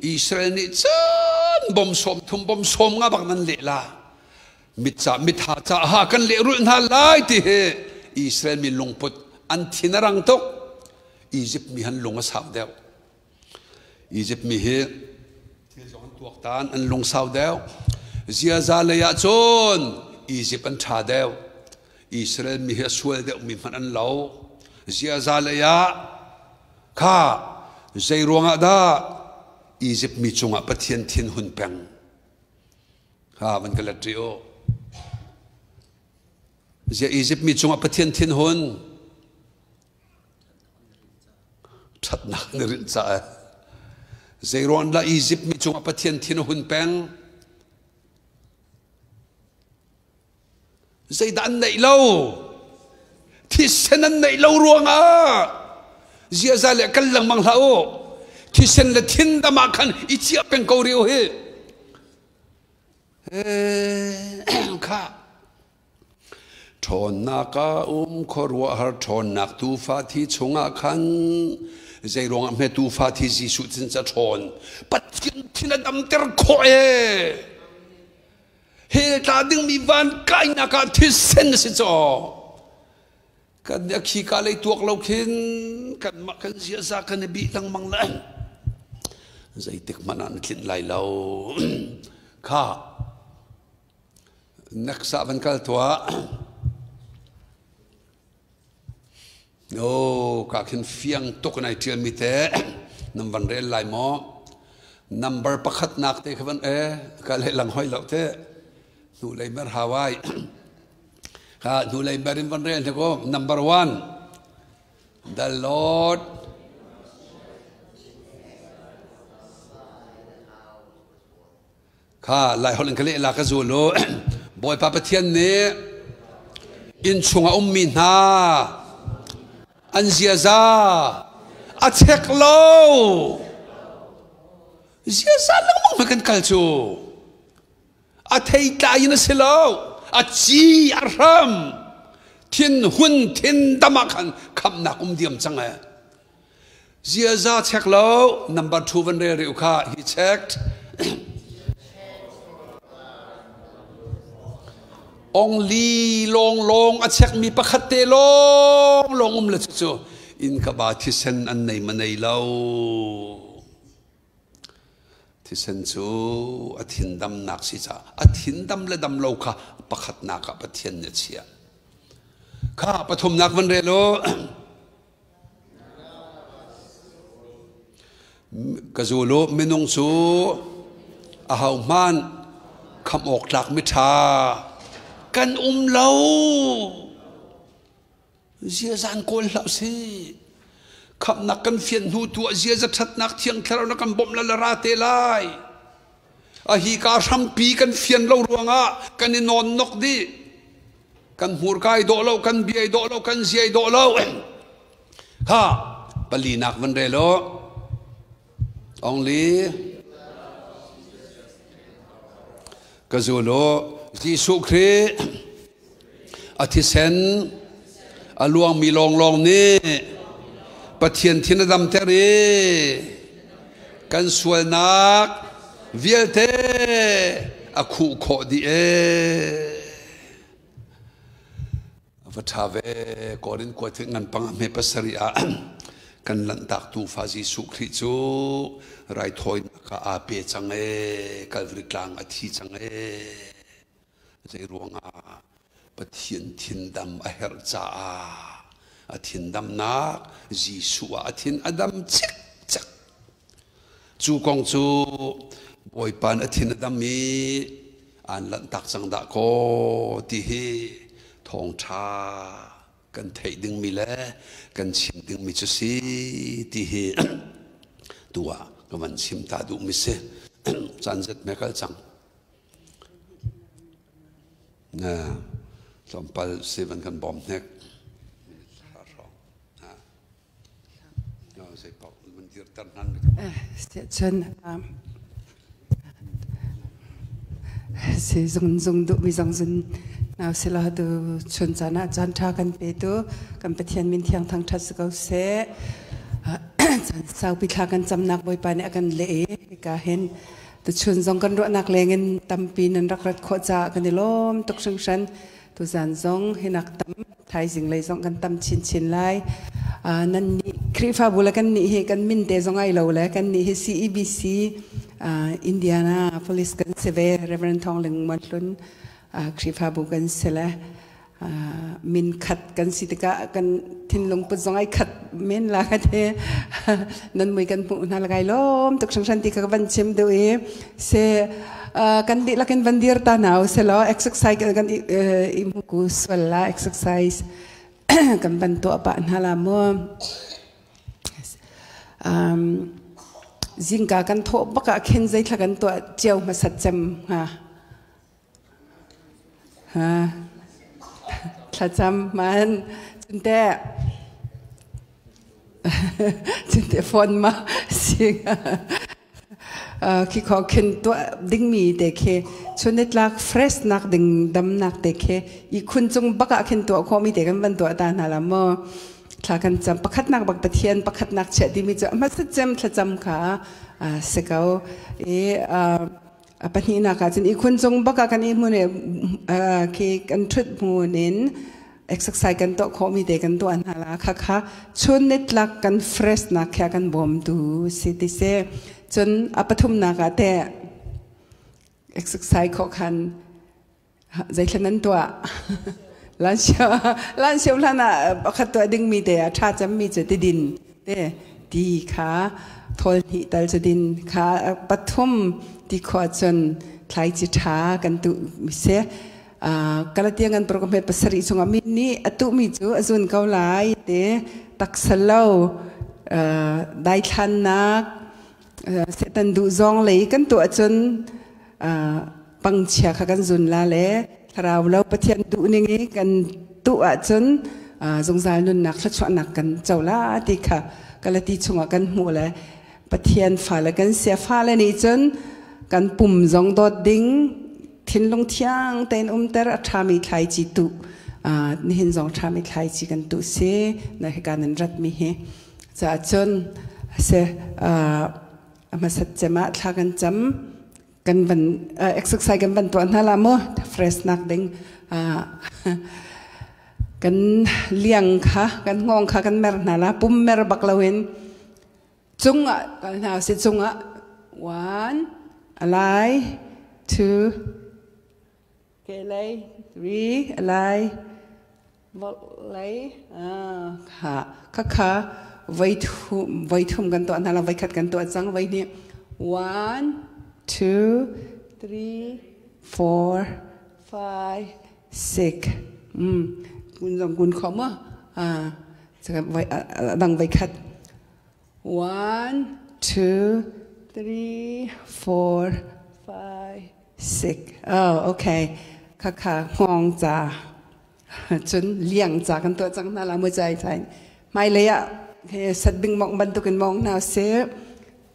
Israel nih cun bom 30 bom 50 bak nan leh la. Mit ca mitha caah kan lehrulh hna lai ti hi Israel mi lungput an thin a rang tuk. Egypt mi han lung a sau deuh. Egypt mi hi thil zong an tuaktan an lung sau deuh. Ziaza lei ah cun Egypt an ṭha deuh. Israel mi hi a sual deuh mi hmanh an lo. Ziaza lei ah kha zei ruangah dah Izipt mi cungah Pathian thin hun peng? Kha van ka let rih u. Zia Izipt mi cungah Pathian thin hun ṭhatnak na rinh caah zei ruang dah Izipt mi cungah Pathian thin a hun peng? Zeidah an neih lo? Thisen an neih lo ruangah ziaza le kal lengmang hlah u. Thisen le thin dam ah khan i chiah peng ko rih u hi. Kha ṭhawnnak a um khuaruahhar ṭhawnnak tuufa thi chungah khan zei ruangah hme tuufa thi Jesuh cin ca ṭhawn Pathian thin a damter khawh ee. Hell tla dingmi van kainak ah thisen a si caw. Kan a khi ka lei tuak lo khin kanmah kan ziaza kan i bih lengmang le zeitik hmanh ah na tlinh lai lo. Kha next ah van kal tuah. Oh, ka khin fiang tuk in ai ṭialmi te nan van rel lai maw? Number pakhat nak te kha van e ka lehlang hoi lo te. Hnulei mer hawai. Ha hnulei mer in van rel te ko. Number one. The Lord Kha Laiholh in ka leh la ka zul u. Bawipa Pathian nih inn chungah ummi hna an ziaza a chek lo. Ziaza lengmang hmai kan kal cu. A theitlai in a si lo. A ci a hram. Thin hun thin dam ah khan khamnak um diam cang e. Ziaza check lo number 2 van rel rih kha he checked. Ong li long long a check mi pakhat te long long um le cu in ka ba thisen an nei ma nei lo. Thisen cu a thin damnak si ca a thin dam le dam lo kha pakhatnak ah Pathian nih a chiah. Kha pathumnak van rel u. Ka zul u, minung cu ahohmanh khamh awk tlak miṭha kan um lo. Ziazan kawl hlah usih. Khamhnak kan fian hnu tu ah ziaza ṭhatnak thiang thlarau na kan bawmh la la ra te lai. A hi ka hrampi kan fian lo ruangah kan i nawn nok dih. Kan hmurka i dawh lo, kan bia i dawh lo, kan zia i dawh lo. Ha, palinak van rel u. Ong li. Ka zul u. Jesuh Khrih a thisen a luangmi lawnglawng nih Pathian thin a damter i kan sualnak vialte a khuh khawh dih ee. A va ṭha ve Korin khua thil ngan pang hme pasarih ah kan lanhtak tuufa Jesuh Khrih cu raithawinak ah aa pe cang ee Calvary tlang a thi cang ee. Zei ruangah Pathian thindam a herh caah a thindamnak Jesuh ah a thin a dam cikcek. Cu kong cu Bawipa a thin a dam i aan lanhtak cang dah kaw ti hi thawngṭha kan theih dingmi le kan chim dingmi cu si ti hi tu ah ka van chim ta duhmi si. Caan zet me kal cang. Tlawmpal seven kan bawm hnek. Cun si zung zung duhmi zong zun nau sila tu chun caan ah caan ṭha kan petu kan Pathian min thiang thangṭhat si ko seh. Caan saupi thla kan camnak Bawipa nih a kan leh i hika hin Tuchun zong kan ruahnak lengin tampi nan rak rat khawh caah kan i lawm tuk hringhran. Tuzan zong hinak tam thaizing lei zong kan tam chinchin lai. Nan nih Khrihfabu le kan nih hi kan min te zong ai lo le kan nih hi CEBC Indiana Police kan si ve Reverend Thong Ling Muan Hlun Khrihfabu kan si le. Min khat kan si tikah kan thinlung put zong ai khat men la ka te. Nan mui kan hmuh hna lagai lom tuk hringhran ti ka van chim duh i se kan dihlak in van dir ta hna u selaw exercise kan i mu ku sual la exercise kan van tuah pah hna la mu. Zingka kan thawh bak ah khin zeithla kan tuah cio hmasat cem hnga? Ha? Thlacam man cunte cunte phone ma sing khi kho khin tuah dingmi te khi chunitlak fresh nak ding damnak te khi i khun cung bak ah khin tuah khawhmi te kan van tuah ta hna la mu. Thla kan cam pakhatnak bak Pathian pakhatnak chiah timi cu hmasa cem thlacam kha si ko. I a pahnihnak ah cun ihkhun cung bak ah kan i hmun i khi kan ṭhut hmun in exercise kan tuah khawhmi te kan tuah hna la. Khakha chun nitlak kan fresh nak kha kan bawmtu si ti si. Cun a pathumnak ah teh exercise khawh khan zeithla nan tuah? Lan sio hlan ah pakhat tuah dingmi te a ṭha cemmi cu tidin te ti kha thawl hnih tal cu din kha pathum ti khawh cun thlaici ṭha kan tuh mi si. Galatian kan program 7 chungah mi nih a tuhmi cu a zun ko lai te taksa lo daithlannak Satan duh zawng lei kan tuah cun pangchia kha kan zun la le thlarau lo Pathian duh ning i kan tuh ahcun zungzal nunnak thluachuahnak kan co la ti kha Galati chungah kan hmuh le Pathian fale kan sia fale nih cun kan pum zong dawt ding thinlung thiang tein umter a ṭhami thlaici tuh nihin zong ṭhami thlaici kan tuh si na hika nan ratmi hi caah cun se a hmasat cem ah thla kan cam kan van exercise kan van tuah hna la mu fresh nak ding kan liang kha kan ngong kha kan mer hna la pum mer bak loin cungah kal hna si cungah one alai two Kehlei, three, alai, vawlei, kha, khakha, voi thum, voi thum kan tuah hna la, voi khat kan tuah cang, voi hnih. One, two, three, four, five, six. Kun zong kun kho ma? Ah, voi dang voi khat. One, two, three, four, five, six. Oh, okay. Khakha hngawng ca. Cun liang ca kan tuah cang hna la mu cai cai. Hmailei ah sat bing mong bantukin mong hna sih.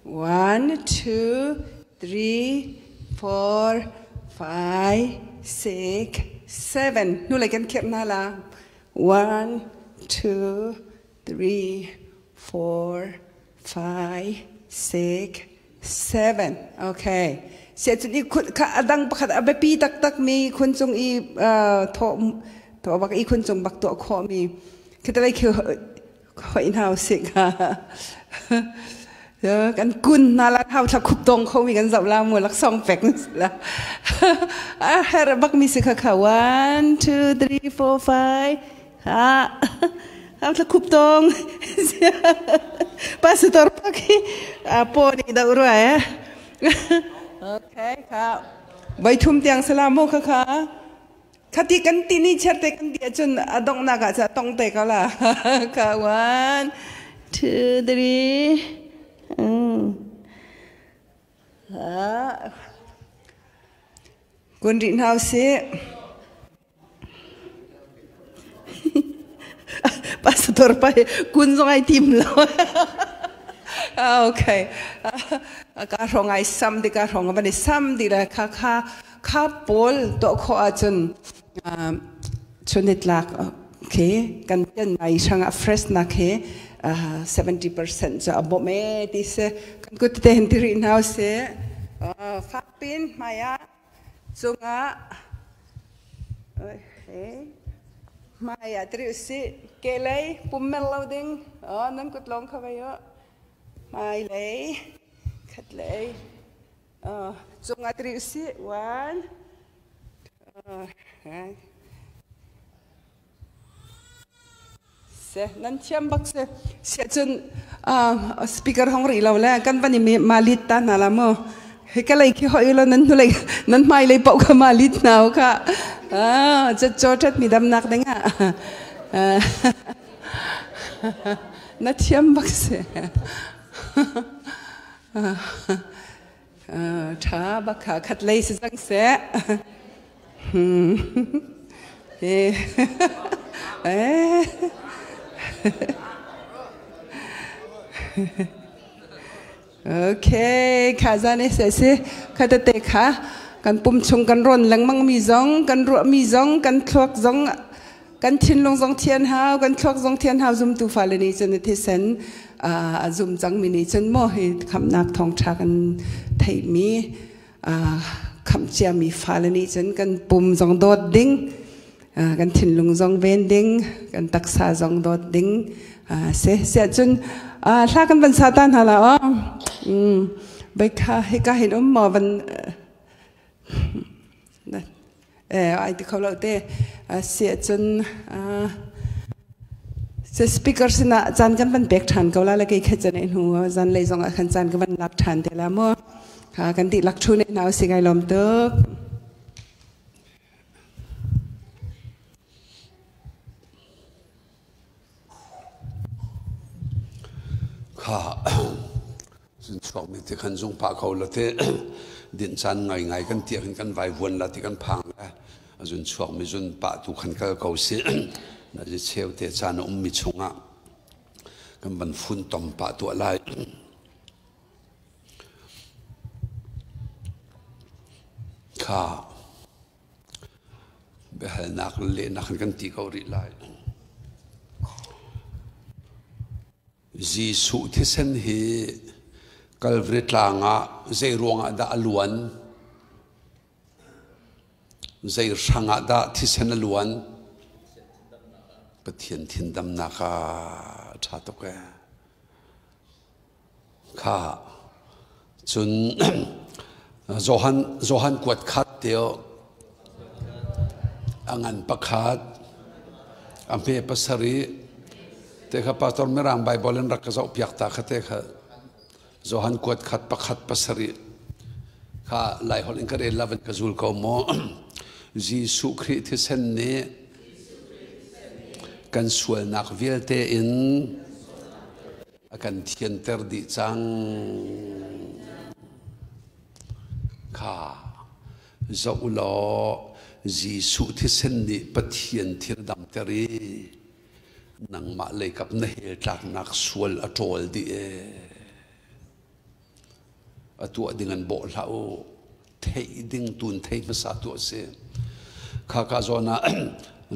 One, two, three, four, five, six, seven. Hnulei kan khirh hna la. One, two, three, four, five, six, seven. Okay. Sia cun i khun kha adang pakhat a biapi taktak mi khun cung i thawh thawh bak i khun cung bak tuah khawh mi khitalei khi hoi hna usih ka kan kun hna la hau thla khup tong kho mi kan zoh la mu laksawng pek la a her bak mi si kha kha 1 2 3 4 5 Ha hau thla khup tong pastor pak hi po nih dau rua eh. Okay kha voi thum tiang salam mu kha kha khati kan ti ni chiar te kan di ahcun a donghnak ah tong te ko la kha one two three kun rih hna usih. Pastor pa hi kun zong ai tim lo. Okay. Ka hrong ai sam di ka hrong van i sam di la kha kha kha pawl to kho ahcun chunitlak okay kan pian mai hrang ah fresh nak he 70% cu a bawm e ti se kan kut te hin ti rih hna se fak pin hmai ah cungah hmai ah tiri usih kehlei pum mer lo ding nan kut lawng kha vei u hmailei khatlei cungah tiri usih one. Se nan thiam bak se. Sia cun speaker hong rih lo le kan van i ma lit ta hna la mu. Hi ka lei khi hoi lo nan hnulei nan hmai lei paoh kha ma lit hna u kha. Caw ṭhat mi damnak ding ah. Na thiam bak se. Ṭha bak kha khat lei si cang seh. Okay, kha zan e se kha tete kha kan pum chung kan ron lengmang mi zong kan ruah mi zong kan thluak zong kan thinlung zong thian hau kan thluak zong thian hau zumtu fale nih cun thisen a zum cang mi nih cun maw hi khamnak thawngtha kan theih mi khamh ciami fale nih cun kan pum zong dawt ding kan thinlung zong ven ding kan taksa zong dawt ding se siah cun hla kan van sa ta hna la aw bai kha hika hin um maw van ai ti kho lo te siah cun speaker sinah caan kan van pek ṭhan ko la le kei kha chan hnu zan lei zong ah khan caan ka van lak ṭhan te la mu kan dihlak ṭhu ne hna usih ngai lawm tuk. Kha cun chuakmi te khan zung pah ko la te din caan ngai ngai kan tiah khan kan vai vuan la ti kan phang le zun chuakmi zun pah tu khan kal ko si na ji cheu te caan a ummi chungah kan van fun tom pah tuah lai. Kha biahalnak le lehnak kan ti ko rih lai. Jesuh thisen hi Calvary tlang ah zei ruangah dah a luan? Zei hrang ah dah thisen a luan? Pathian thindamnak ah ṭha tuk ee. Kha cun Johan Johan kuat khat teo a ngan pakhat a hme pasarih te kha pastor mirang Bible in rak ka zoh piak ta kha te kha Johan kuat khat pakhat pasarih kha lai holh in ka rel la van ka zul ko maw Jesuh Khrih thisen nih kan sualnak vialte in a kan thianter dih cang. Kha zoh u law Jesuh thisen nih Pathian thil damter i nangmah leikap na hel tlaknak sual a ṭawl dih ee. A tuah ding an bawh hlah u. Theih ding tun thei hmasa tu a si. Kha ka zawn ah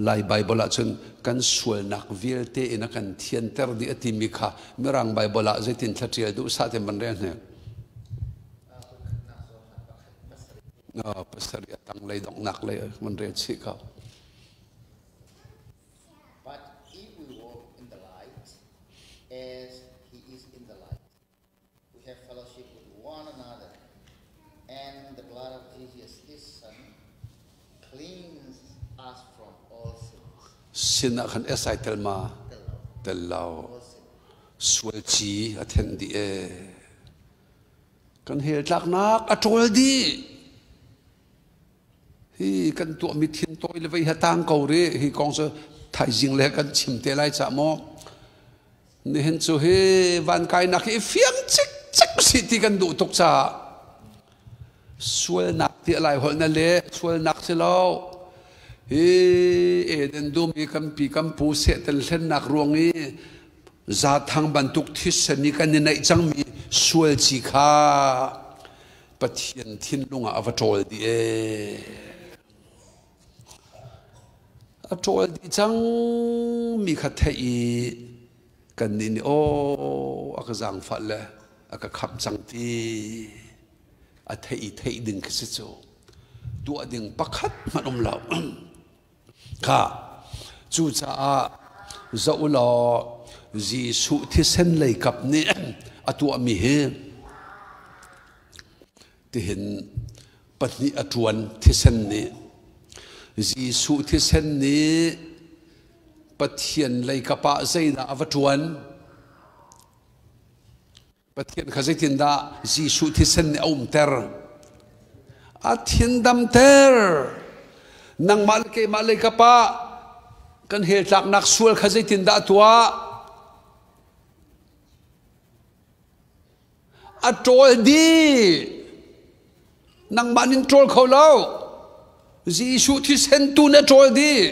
Lai Bible ah cun kan sualnak vialte in a kan thianter dih a timi kha Mirang Bible ah zeitin thla ṭial duh sa te man rel hne. Pasarih a tanglei donghnak lei man rel chih ko. But if we walk in the light, as he is in the light, we have fellowship with one another, and the blood of Jesus, his Son, cleans us from all sins. Sin ah khan esai tel ma tel lo sual ci a thenh dih e kan hel tlaknak a ṭawl dih hi kan tuahmi thin tawi le vei ha tang ko ri hi kong cu thaizing le kan chim te lai ca maw nihin cu hi van kainak hi fiang cikcek si ti kan duh tuk caah sualnak ti lai holh na le sualnak si lo hi Eden dum i kan pi kan pu sehten hlennak ruang i zathang bantuk thisen i kan i neih cangmi sual ci kha Pathian thinlung ah a va ṭawl dih ee. A ṭawl dih cang mi kha theih i kannih nih aw a ka zaangfah le a ka khamh cang ti a theih i theih ding khi si cu tuah ding pakhat hmanh um lo. Kha cucaah zoh u law Jesuh thisen lei kap nih a tuahmi hi tihin pahnih a ṭuan thisen nih Jesuh thisen nih Pathian lei kap ah zeidah a va ṭuan? Pathian kha zeitindah Jesuh thisen nih a umter? A thin damter. Nangmah le keimah lei kap ah kan hell tlaknak sual kha zeitindah a tuah? A ṭawl dih. Nangmah nin ṭawl kho lo. Jesuh thisen tu na ṭawl dih.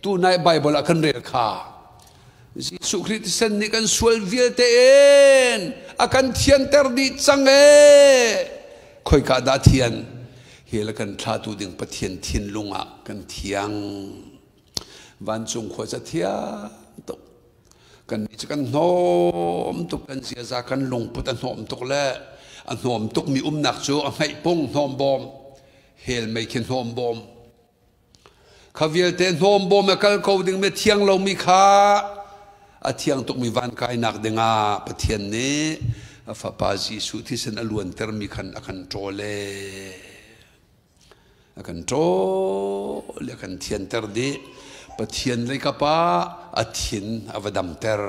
Tunai Bible ah kan rel kha. Jesuh Khrih thisen nih kan sual vialte in a kan thianter dih cang ee. Khoika dah thian? Hi le kan thlatu ding Pathian thinlung ah kan thiang. Vancung khua ca thiang tuk. Kannih cu kan hnawm tuk, kan ziaza kan lungput a hnawm tuk le a hnawm tukmi umnak cu a hmeihpung hnawm bawm, hell mei khi hnawm bawm. Kha vialte hnawm bawm a kal ko dingmi thiang lomi kha a thiang tukmi van kainak dingah Pathian nih a fapa Jesuh thisen a luantermi khan a kan ṭawl ee. A kan ṭawl i a kan thianter dih. Pathian leikap ah a thin a va damter.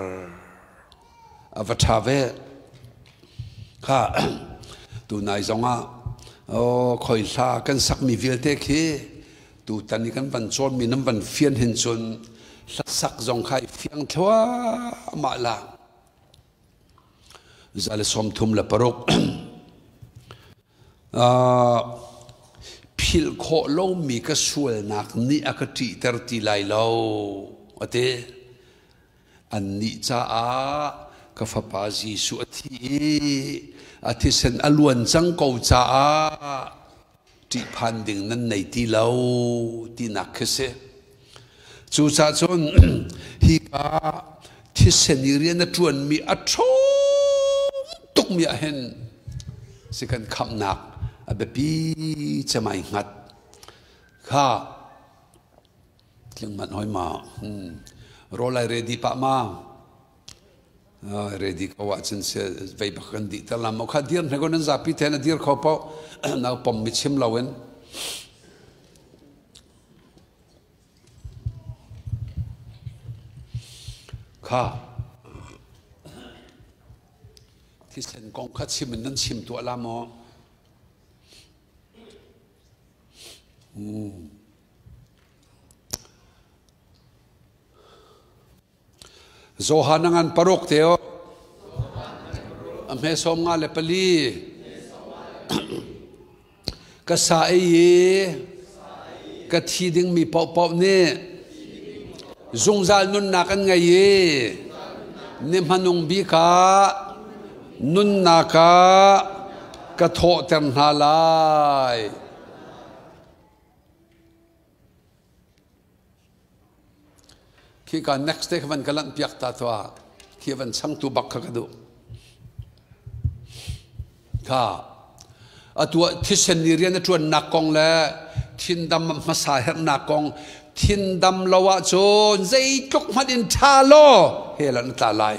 A va ṭha ve. Kha tunai zongah oh, khoi hla kan sakmi vialte khi tutan i kan van cawnmi nan van fian hin cun hlasak zong kha i fiang thluahmah la. 136. Philh khawh lomi ka sualnak nih a ka ṭihter ti lai lo, a ti. Annih caah ka fapa Jesuh a thi i a thisen a luan cang ko caah ṭihphan ding nan nei ti lo tinak khi si. Cucaah cun hika thisen i rian a ṭuanmi a ṭhawng tukmi ah hin si kan khamhnak a biapi cem ai hngat. Kha tling manh hoi ma. Rawl ai ready pah ma? Ready ko ahcun vei bak kan dih ter la maw kha dir hne ko nan zapi te na dir kho paoh nau pom mi chim loin. Kha thisen kong kha chim in nan chim tuah la maw? Johan a ngan paruk te o. A hme 54. Ka sa ei i ka thi dingmi paohpaoh nih zungzal nunnak an ngei i ni hmanung bik ah nunnak ah ka thawhter hna lai. Khika next day kha van ka lanh piak ta tuah. Khi van changtu bak kha ka duh. Kha atu thisen ni rian a ṭuannak kong le thindam hmasa herhnak kong thindam lo ahcun zeitluk hmanh in ṭha law hell ah na tla lai.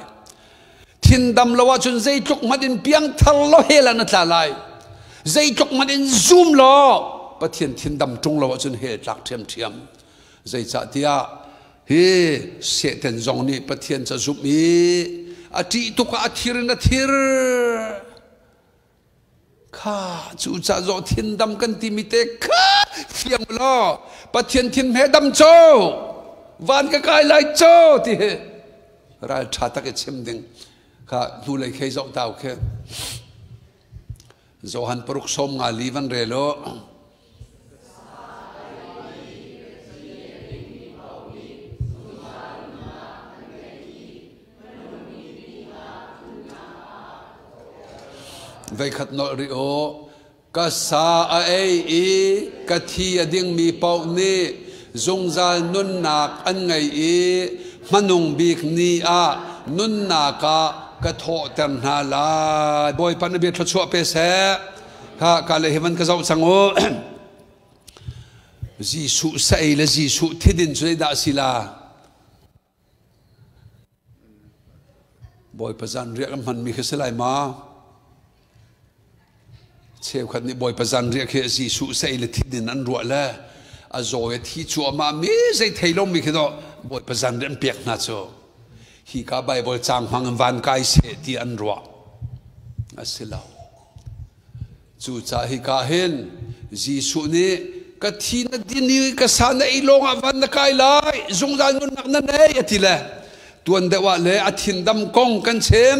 Thindam lo ahcun zeitluk hmanh in piangthar law hell ah na tla lai. Zeitluk hmanh in zum law Pathian thindam ṭung lo ahcun hell tlak ṭhiamṭhiam. Zeicahtiah hi Satan zong nih Pathian ca zumh i a ṭih tuk ah a thir in a thir. Kha cucah zawh thindam kan timi te kha fiang law Pathian thin he dam cho van ka kai lai cho ti hi ral ṭha tak i chim ding kha hnulei khei zoh tau khi Johan paruk sawm nga li van rel u. Veikhat nolh rih u. Ka sa a ei i ka thi a dingmi paoh nih zungzal nunnak an ngei i hmanung bik ni ah nunnak ah ka thawhter hna lai. Bawipa na bia thluachuah pe seh. Kha ka le hi van ka zoh cang u. Jesuh sa ei le Jesuh thidin cu zeidah a si la? Bawipa zanriah kan hmanmi khi si lai ma? Cheukhat nih Bawipa zanriah khi Jesuh sei le thidin an ruah le a zaw i thi cuahmah mi zei thei lomi khi dawh Bawipa zanriah an pek hna cu hika Bible caang hmang in van kai seh ti an ruah. A si lo. Cucaah hika hin Jesuh nih ka thi na din i ka sa na ei lawng ah van na kai lai, zungzal nunnak na nei a ti le tuan deuh ah le a thindam kong kan chim,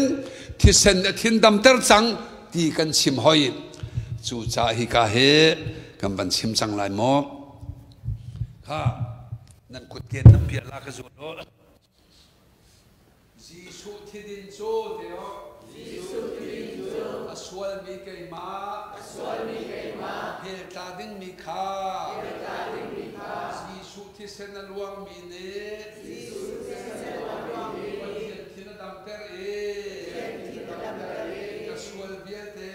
thisen a thindam ter cang ti kan chim hoi. Cucaah hika hi kan van chim cang lai maw? Kha nan kutken nan piah la ka zual u. Jesuh thidin cu te o. Jesuh thidin cu. A sualmi keimah. A sualmi keimah. Hell tla dingmi kha. Hell tla dingmi kha. Jesuh thisen a luangmi nih. Jesuh thisen a luangmi nih. Pathian thin a damter i. Pathian thin a damter i. Ka sual vialte.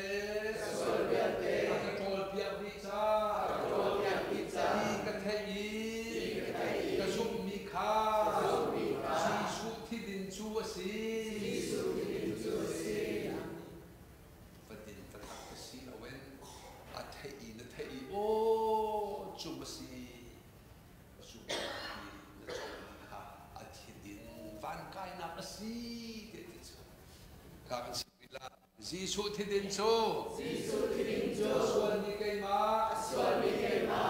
Ka sual vialte. A ka ṭawlpiak dih ca. A ka ṭawlpiak dih ca. Ti ka theih i. Ti ka theih i. Ka zumhmi kha Jesuh thidin cu a si. Jesuh thidin cu a si. Fadin taktak ka si loin a theih i na theih i aw cum a si. Cu na comi kha a thidin van kainak a si ti ti cu. Kha kan si la. Jesuh thidin cu a sualmi keimah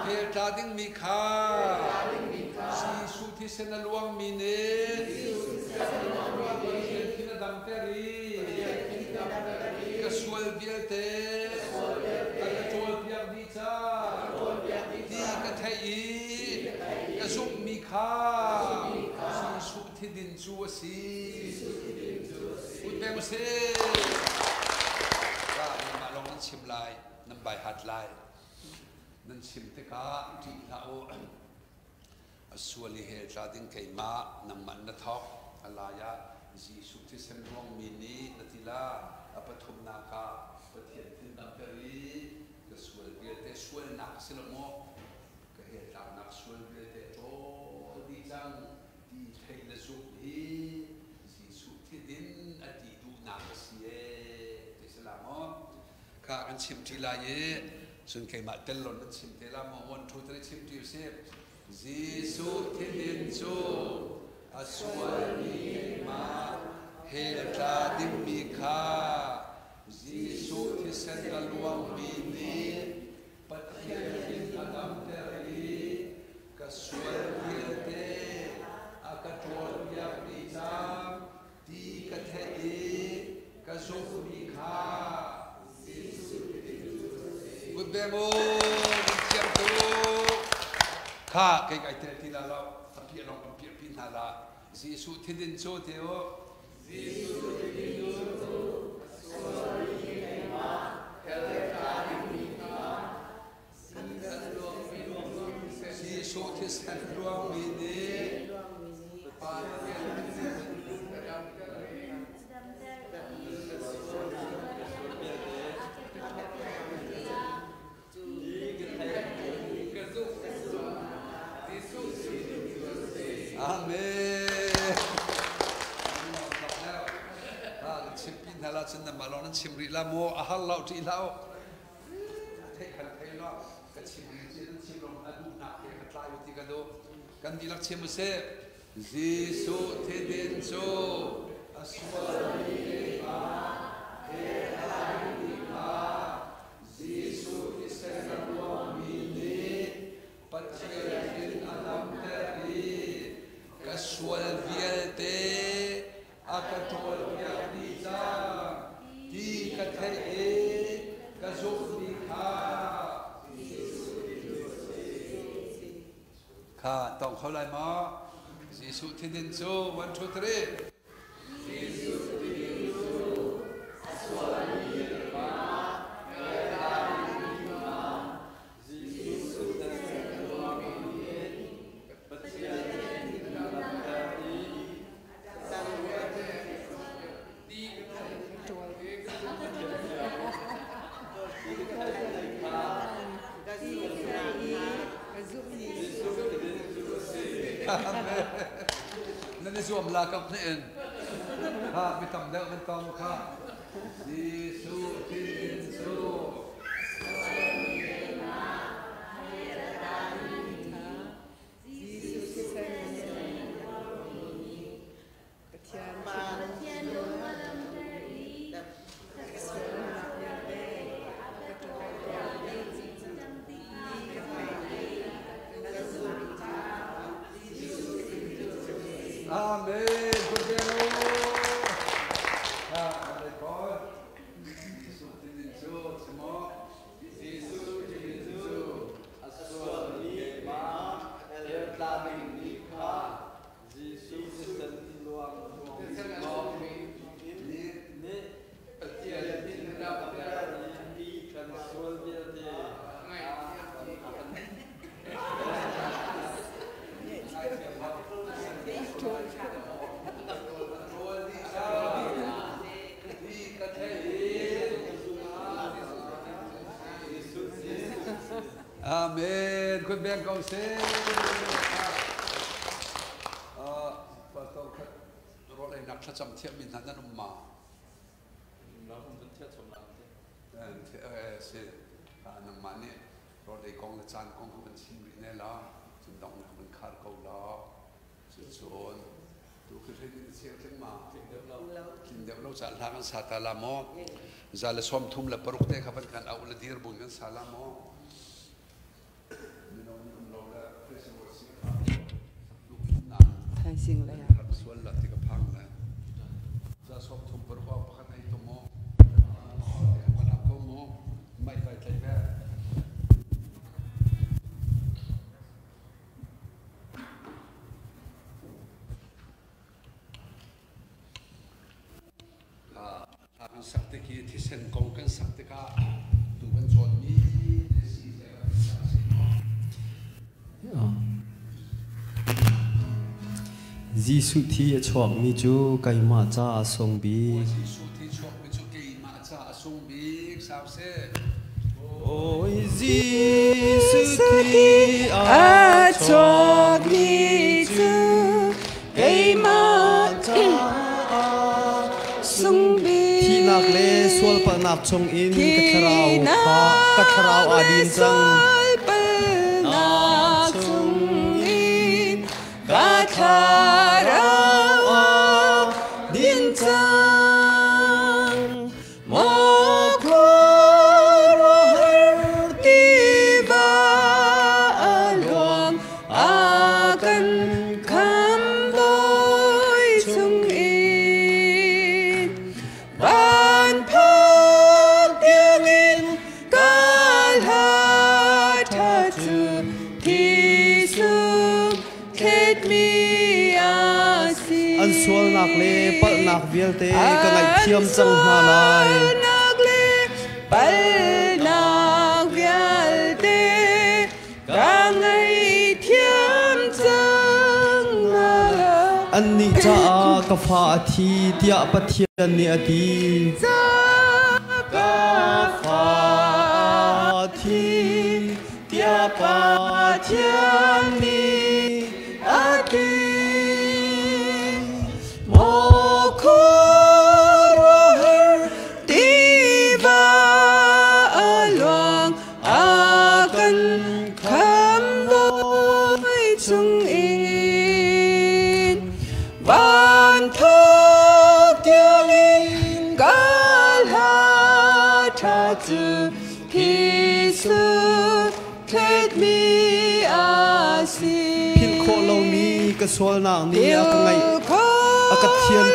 hell tla dingmi kha Jesuh thisen a luangmi nih Pathian thin a damter i ka sual vialte a ka ṭawlpiak dih cang ti ka theih i ka zumhmi kha Jesuh thidin cu a si. Ut peng usih. Mah lawng nan chim lai, nan bai hat lai. Nan chim tikah ṭih hlah u. A sual i hell tla ding keimah, nangmah na thawk. A lai ah Jesuh thisen ruangmi nih na ti la. A pathumnak ah Pathian thin damter i ka sual vialte sualnak a si lo maw? Ka hell tlaknak sual vialte ṭawl dih cang. Ti theih le zumh hi Jesuh thidin a ti duhnak a si ee ti si la maw? Kha kan chim ṭi lai i cun keimah tel lon nan chim te la maw? One, two, three chim ṭi usih. Jesuh thidin cu a sualmi keimah hell tla dingmi kha Jesuh thisen a luangmi nih Pathian thin a damter i ka sual vialte a ka ṭawlpiak dih cang ti ka theih i ka zumhmi kha Kut beng u, nan thiam tuk. Kha kei kai tel ti la lo, a piah lawng kan piah pi hna la. Jesuh thidin cu te u. Jesuh thisen luangmi nih Amen. Chim pi hna la cun nan mah lawng nan chim rih la maw a har lo ṭih hlah u. Theih khan thei lo ka chim rih ci nan chim lawng a duhnak he ka tlai u ti ka duh. Kan dihlak chim u sih. Jesuh thidin cu a sualmi keimah he a kha Jesuh thisen a luangmi nih Pathian thin a damter i ka sual vialte a ka ṭawlpiak dih cang ti ka theih i ka zumhmi kha Kha tawng kho lai maw? Jesuh thidin cu 1 2 3 Jesuh thidin cu a sualmi keimah Jesuh thisen ruangmi nih Pathian thin a damter i Nan i zuam la kap hne in. Kha mi tam deuh nan tong kha. Jesuh thin cu Amen. Jesuh tinin cu si maw? Jesuh tinin cu a sualmi keimah ertla dingmi kha Jesuh thisen luang thawng nih Pathian thin a damter i kan sual vialte a kan Amen. Kun beng ko seh. Pastor khat rawl einak thlacam thiammi hna nan um ma? Si nangmah nih rawl ei kong le caan kong kha van chim rih ne la, cun dong na van khar ko la. Cucun tu khi hrin in cheu tling ma? Tling deuh lo ca hla kan sa ta la maw? Za le sawm thum le paruk te kha van kan auh le dir bun kan sa la maw? Mino nih um lo le festival si kha Thaizing lei ah. Sual la ti ka phang le. Za sawm thum paruk ah pakhat ei to maw? Van ko maw? Mai vai tlai ve. Kan sak tik hi thisen kong kan sak tikah tu kan cawnmi si Jesuh thi a chuakmi cu keimah caah a sung bik. Jesuh thi chuakmi cu keimah caah a sung bik. Sau seh. Awi Jesuh thi a chuakmi cu keimah caah sung bik. Thihnak le sualpalhnak chungin ka thlarau kha ka thlarau aa din cang. Sualpalhnak chungin ka thlarau aa din cang. Maw khuaruahhar tiva a luang a kan khambawi chungin van phak tiangin ka hla ṭha cu thisung thletmi a si. An sualnak le palhnak vialte ka ngaihthiam cang hna lai. Sualnak le palhnak vialte ka ngaihthiam cang hna lai. Annih caah ka fa a thi tiah Pathian nih a ti. Ka fa a thi tiah Pathian nih a ti. Maw khuaruahhar tiva a luang a kan khambawi chungin van thok tiangin ka hla ṭha cu thisung thletmi a si. Philh khawh lomi ka sualnak nih a ka ngaih a ka thian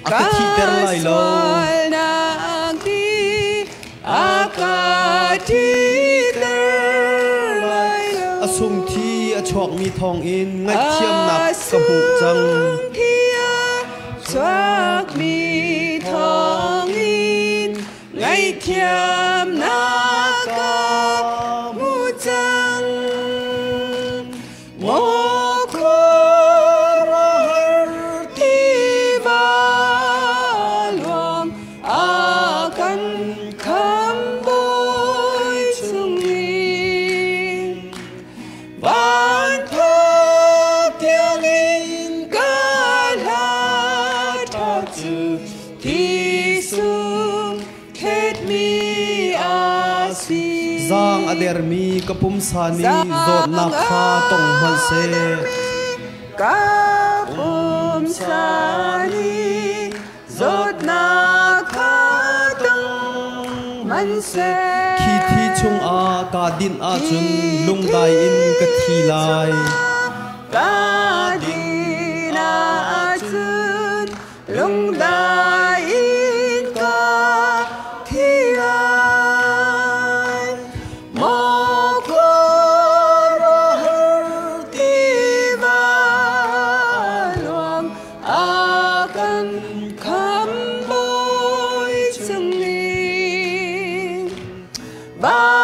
a ka thihter lai lo. A sung thi a chuakmi thawngin ngaihthiamnak ka hmuh cang. Chuakmi thawngin ngaihthiamnak ka hmu cang. Maw khuaruahhar tiva luang a kan khambawi chungin van thok tiangin ka hla ṭha cu thisung thletmi a si. Zaang a dermi ka pumsa nih zawtnak kha tong hmanhseh. Ka pumsa nih zawtnak kha tong hmanhseh. Khi thi chungah kaa dinh ahcun lungdai in ka thi lai. Ka din Van.